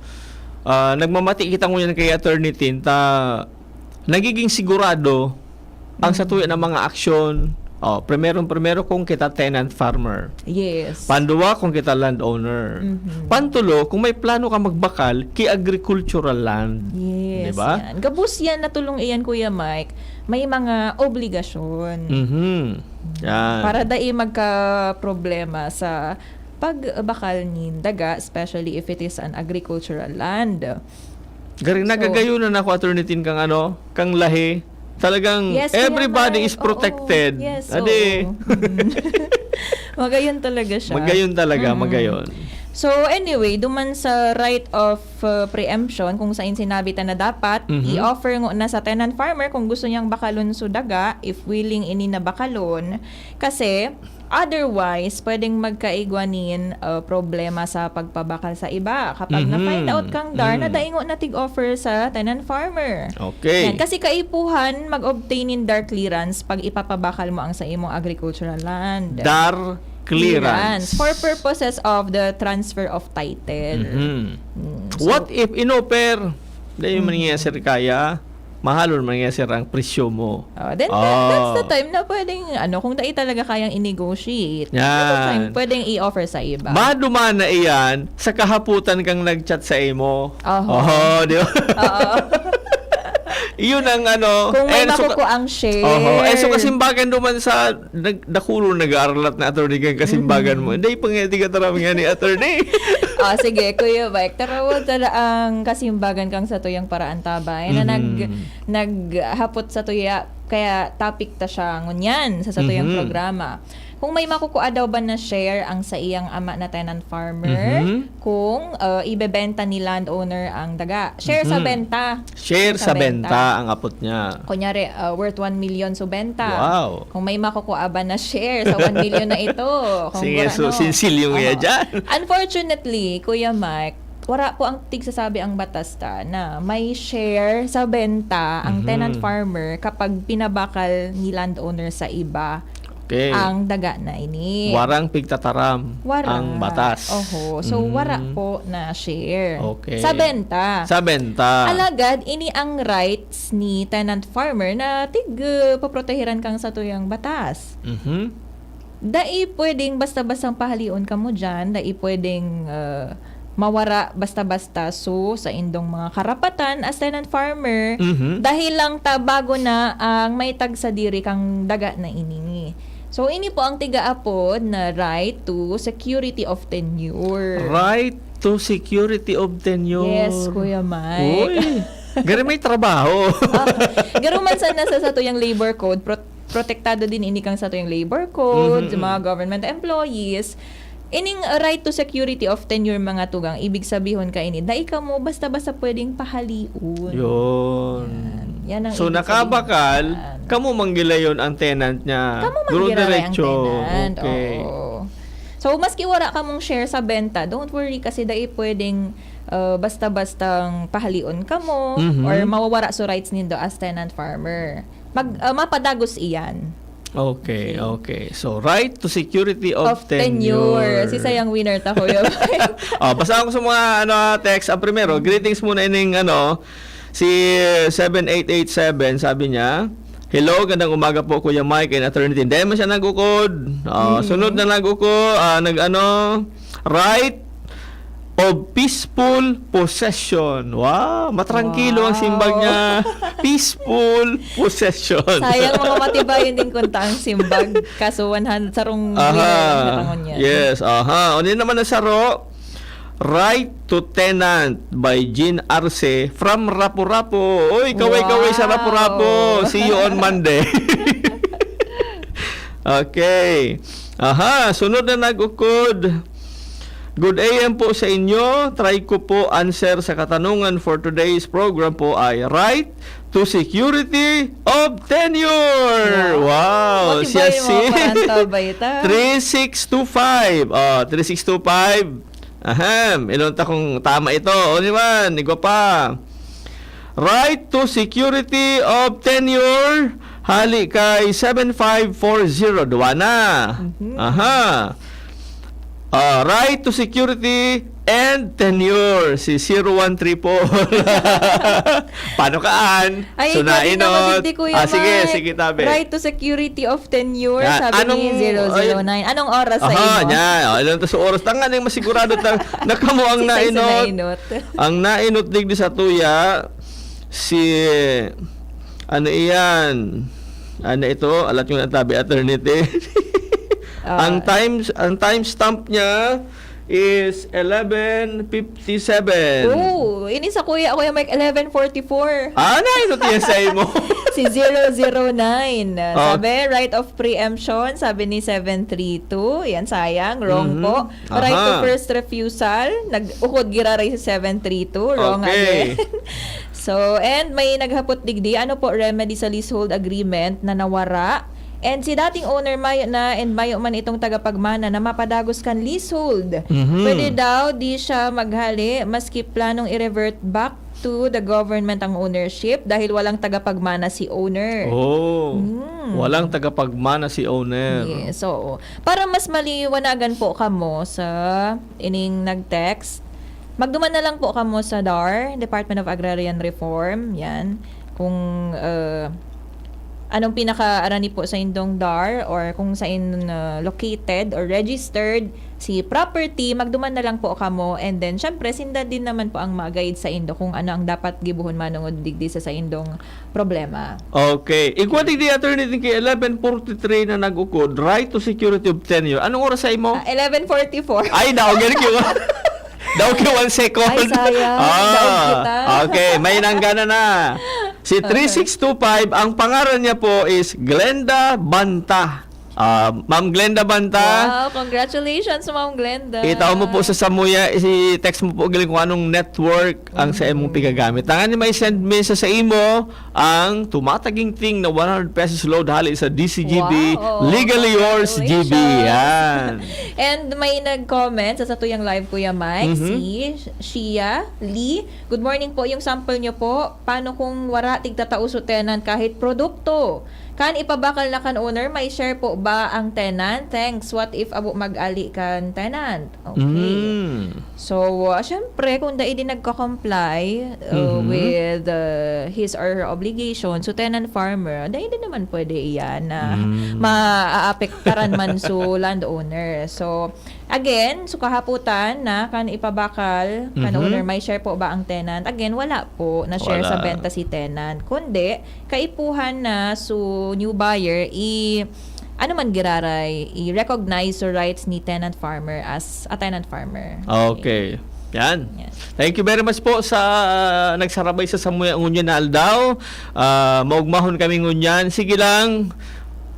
ah, nagmamati kita ngunyan kay Attorney Tin, ta nagiging sigurado ang Mhm. satuya na mga aksyon. Oh, primerong-primero kung kita tenant farmer. Yes. Panduwa kung kita landowner. Mhm. Pantulo, kung may plano ka magbakal, ki agricultural land. Yes, Di ba? yan. Gabos yan na tulong iyan, Kuya Mike. May mga obligasyon. Mhm. Yan. Para dai magka-problema sa pagbakal nin daga, especially if it is an agricultural land. Garing So, nagagayunan ako, Attorney Tin, kang ano, kang lahi. Talagang Yes, Kuya everybody Mike. is protected. Oo. Yes, Adi. oo. Mm. Magayon talaga siya. Magayon talaga, Mm. magayon. So anyway, duman sa right of uh, preemption, kung sain sinabi ta na dapat, Mhm. i-offer ngo na sa tenant farmer kung gusto niyang bakalon so daga, if willing ini na bakalon. Kasi, otherwise, pwedeng magkaigwa nin uh, problema sa pagpabakal sa iba. Kapag Mhm. na-find out kang DAR, na Mm. dai ngo na tig-offer sa tenant farmer. Okay. Yan. Kasi kaipuhan mag-obtain nin DAR clearance pag ipapabakal mo ang sa imong agricultural land. DAR clearance. For purposes of the transfer of title. Mhm. Mm, so, What if inoper? Dahil Mhm. man nga, sir, kaya, mahalon man nga, sir, ang presyo mo. Oh, then Oh. that- that's the time na pwedeng, ano, kung dai talaga kayang i-negotiate, Yan. that's the time pwedeng i-offer sa iba. Maduman na iyan sa kahaputan kang nag-chat sa imo. Oho. Oho, di ba? Oo. Iyon ang ano. Kung may eh, so ka- makukuha ang share. Oho. Eh, so kasimbagan duman sa nag, dakulo nag-aarlat na attorney kang kasimbagan mo. Mhm. Hindi, pangiti ka taram nga ni attorney. Ah, sige, Kuya Mike, tarawag ka na ang kasimbagan kang satuyang paraantabay na Mhm. nag, naghapot sa tuya, kaya topic ta siya ngunyan sa satuyang Mhm. programa. Kung may makukuha daw ba na share ang sa iyang ama na tenant farmer, Mhm. kung uh, ibebenta ni landowner ang daga. Share sa Mhm. benta. Share sa benta ang apot niya. Kunyari, uh, worth one million so benta. Wow. Kung may makukuha ba na share sa one million na ito. Kung Sige, gura- so, ano. sinsilyo nga Oo. dyan. Unfortunately, Kuya Mike, wala po ang tigsasabi ang batas ta na may share sa benta ang Mhm. tenant farmer kapag pinabakal ni landowner sa iba Okay. ang daga na ini. Warang pigtataram Wara. ang batas. Oho. So, Mm. wara po na share. Okay. Sa benta. Sa benta. Alagad, ini ang rights ni tenant farmer na tig, uh, poprotehiran kang satuyang batas. Mhm. Dai pwedeng basta-bastang pahalion kamo dyan. Dai pwedeng, uh, mawara basta-basta. So, sa indong mga karapatan as tenant farmer, Mhm. dahil lang ta bago na ang may tagsadiri kang daga na ini. So, ini po ang tigaapod na right to security of tenure. Right to security of tenure. Yes, Kuya Mike. Uy, gari may trabaho. Ah, garo man sana sa satuyang labor code, pro- protektado din ini kang satuyang labor code, Mhm. mga government employees. Ining right to security of tenure, mga tugang, ibig sabihon kaini, dai kamo basta-basta pwedeng pahalion. Yun. Yan. Yan ang So, ibig nakabakal, sabihin. kamo manggilayon ang tenant niya. Kamo Guro manggiraray ang diretso. tenant. Okay. Oo. So, maski wala kamong share sa benta, don't worry kasi dai pwedeng uh, basta-bastang pahalion kamo Mhm. or mawawara so rights nindo as tenant farmer. Mag, uh, mapadagos iyan. Okay, Okay. okay. So, right to security of, Of tenure. Si sayang winner ta, Kuya Mike. Oh, basta ako sa mga ano, text. Ang primero, greetings muna ining ano, si seven eight eight seven, sabi niya, "Hello, gandang umaga po, Kuya Mike and Attorney Tin." Dahil man siya nag-ukod. Oh, Hmm. Sunod na nag-ukod, ah, nag-ano, right of peaceful possession. Wow, matrangkilo ang Wow. simbag niya. Peaceful possession. Sayang, mga matibayon din kunta ang simbag. Kaso one hundred, sarong Aha. winner lang na kangon yan. Yes, aha. O, yun naman ang saro. Right to Tenant by Jean Arce from Rapu-Rapu. Uy, kaway-kaway sa Wow. Rapu-Rapu. See you on Monday. Okay. Aha, sunod na nag-ukod. Good A M po sa inyo. Try ko po answer sa katanungan for today's program po ay right to security of tenure. Wow. Matibay Siya yung si mga paranta ba ita? three six two five. Oh, three six two five. Ahem. Ilon ta kung tama ito. O, di ba? Igwa pa. Right to security of tenure. Hali kay seven five four zero. Duwa na. Mhm. Aha. Ah, right to security and tenure, si zero one three four. Paano ka, Ann? Ay, So, ikaw din nainot. naman, digdi, Kuya Ah, sige, Mike. sige, tabi. Right to security of tenure, Yan. sabi Anong, ni zero zero nine. Anong oras sa Aha, imo? Yan. O, ilang tas oras? Tanga na yung masigurado ta, na kamo ang Si Tyson nainot. nainot. Ang nainot digdi sa tuya, si, ano iyan? Ano ito? Alat yung natabi, Attorney Tin. Ah. Ang times, ang timestamp niya is eleven fifty-seven. Oh, ini sa Kuya, Kuya Mike, eleven forty-four. Ah, nainot yan sa imo. Si zero zero nine. Oh. Sabi, right of preemption, sabi ni seven three two. Yan, sayang. Wrong Mhm. po. Right to Aha. first refusal. Nag-ukod giraray si seven three two. Wrong Okay. again. So, and may naghapot digdi, ano po remedy sa leasehold agreement na nawara? And si dating owner mayo na, and mayo man itong tagapagmana na mapadagos kan leasehold. Mhm. Pwede daw di siya maghali maski planong i-revert back to the government ang ownership dahil walang tagapagmana si owner. Oh, Hmm. Walang tagapagmana si owner. Yes, oo. Para mas maliwanagan po kamo sa ining nag-text, magduman na lang po kamo sa DAR, Department of Agrarian Reform, yan. Kung uh, anong pinakaarani po sa indong DAR or kung saan uh, located or registered si property, magduman na lang po kamo, and then syempre sinda din naman po ang mag-guide sa indo kung ano ang dapat gibuhon manungod digdi sa saindong problema. Okay. Igwa digdi, Attorney Tin, kay eleven forty-three na nag-ukod, right to security of tenure. Anong oras sa imo? Ah, eleven forty-four. Ay, daw, galing yun. Daw kay one second. Ay, sayang. Ah, Daog kita. Okay, may nanggana na. Si three six two five, ang pangaran niya po is Glenda Banta. Ah, Ma'am Glenda Banta. Wow, congratulations, Ma'am Glenda. Itao mo po sa samuya, i-text mo po galing kung anong network ang sa imong pigagamit. Tangan ni may send message sa imo ang tumataginting na one hundred pesos load hali sa D C G B. Wow, Legally yours, G B. congratulations. Yan. And may nag-comment sa satuyang live, Kuya Mike, Mhm. si Shia Lee. Good morning po, yung sample nyo po, paano kung wara tigtatao so tenant kahit produkto? Kan ipabakal na kan owner, may share po ba ang tenant? Thanks. What if abo mag-ali kan tenant? Okay. Mm. So, uh, syempre, kung dai din nagko-comply uh, Mhm. with uh, his or her obligation, so tenant farmer, dai din naman pwede iyan na Mm. maaapektaran man so landowner. So, again, so kahaputan na kan ipabakal, kan Mhm. owner, may share po ba ang tenant? Again, wala po na share sa Wala. benta si tenant. Kundi, kaipuhan na so new buyer, i- ano man giraray, i-recognize your rights ni tenant farmer as a tenant farmer. Okay. Yan. Yan. Thank you very much po sa nagsarabay sa samuya ngunyan na aldaw. Ah, maugmahon kami ngunyan. Sige lang,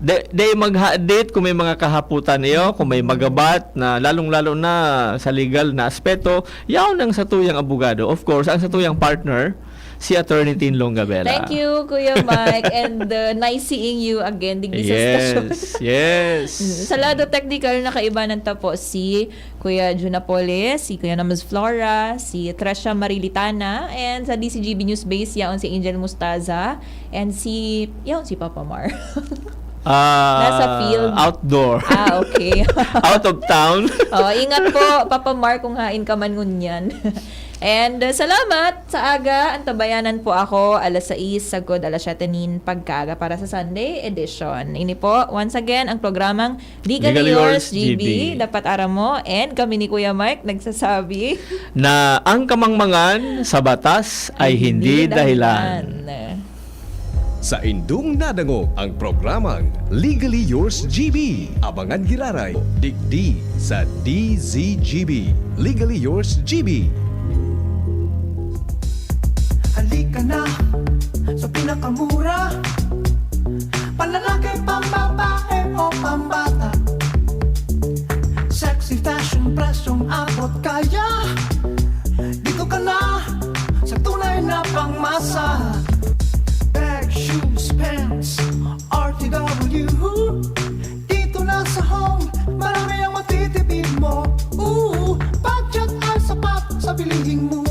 de, de maghadit kung may mga kahaputan iyo, kung may magabat na lalong-lalo na sa legal na aspeto, yaon ang satuyang abogado. Of course, ang satuyang partner, si Attorney Tin Longabela. Thank you, Kuya Mike, and uh, nice seeing you again digdi sa stasyon. Yes, yes. Sa lado technical, nakaibanan ta po si Kuya Jun Napoles, si Kuya Namas Flora, si Tresha Marilitana, and sa D Z G B News Base, yaon si Angel Mustaza, and si, yaon si Papa Mar. Ah, Nasa field. Outdoor. Ah, okay. Out of town. Oh, ingat po, Papa Mar, kung hain ka man ngunyan. And uh, salamat sa aga. Antabayanan po ako alas sais sagkod alas siyete nin pagkaaga para sa Sunday edition. Ini po, once again, ang programang Legally Legally Yours, Yours, G B. G B. Dapat aram mo. And kami ni Kuya Mike nagsasabi Na ang kamangmangan sa batas ay hindi dahilan. Sa indong nadangog ang programang Legally Yours G B. Abangan giraray, digdi sa D Z G B. Legally Yours G B. Halika na sa pinakamura. Panlalaki, pambabae o pambata. Sexy fashion, presyong abot kaya. Dito ka na sa tunay na pangmasa. Bag, shoes, pants, R T W. Dito na sa home, marami ang matitipid mo. Ooh, budget ay sapat sa bilihin mo.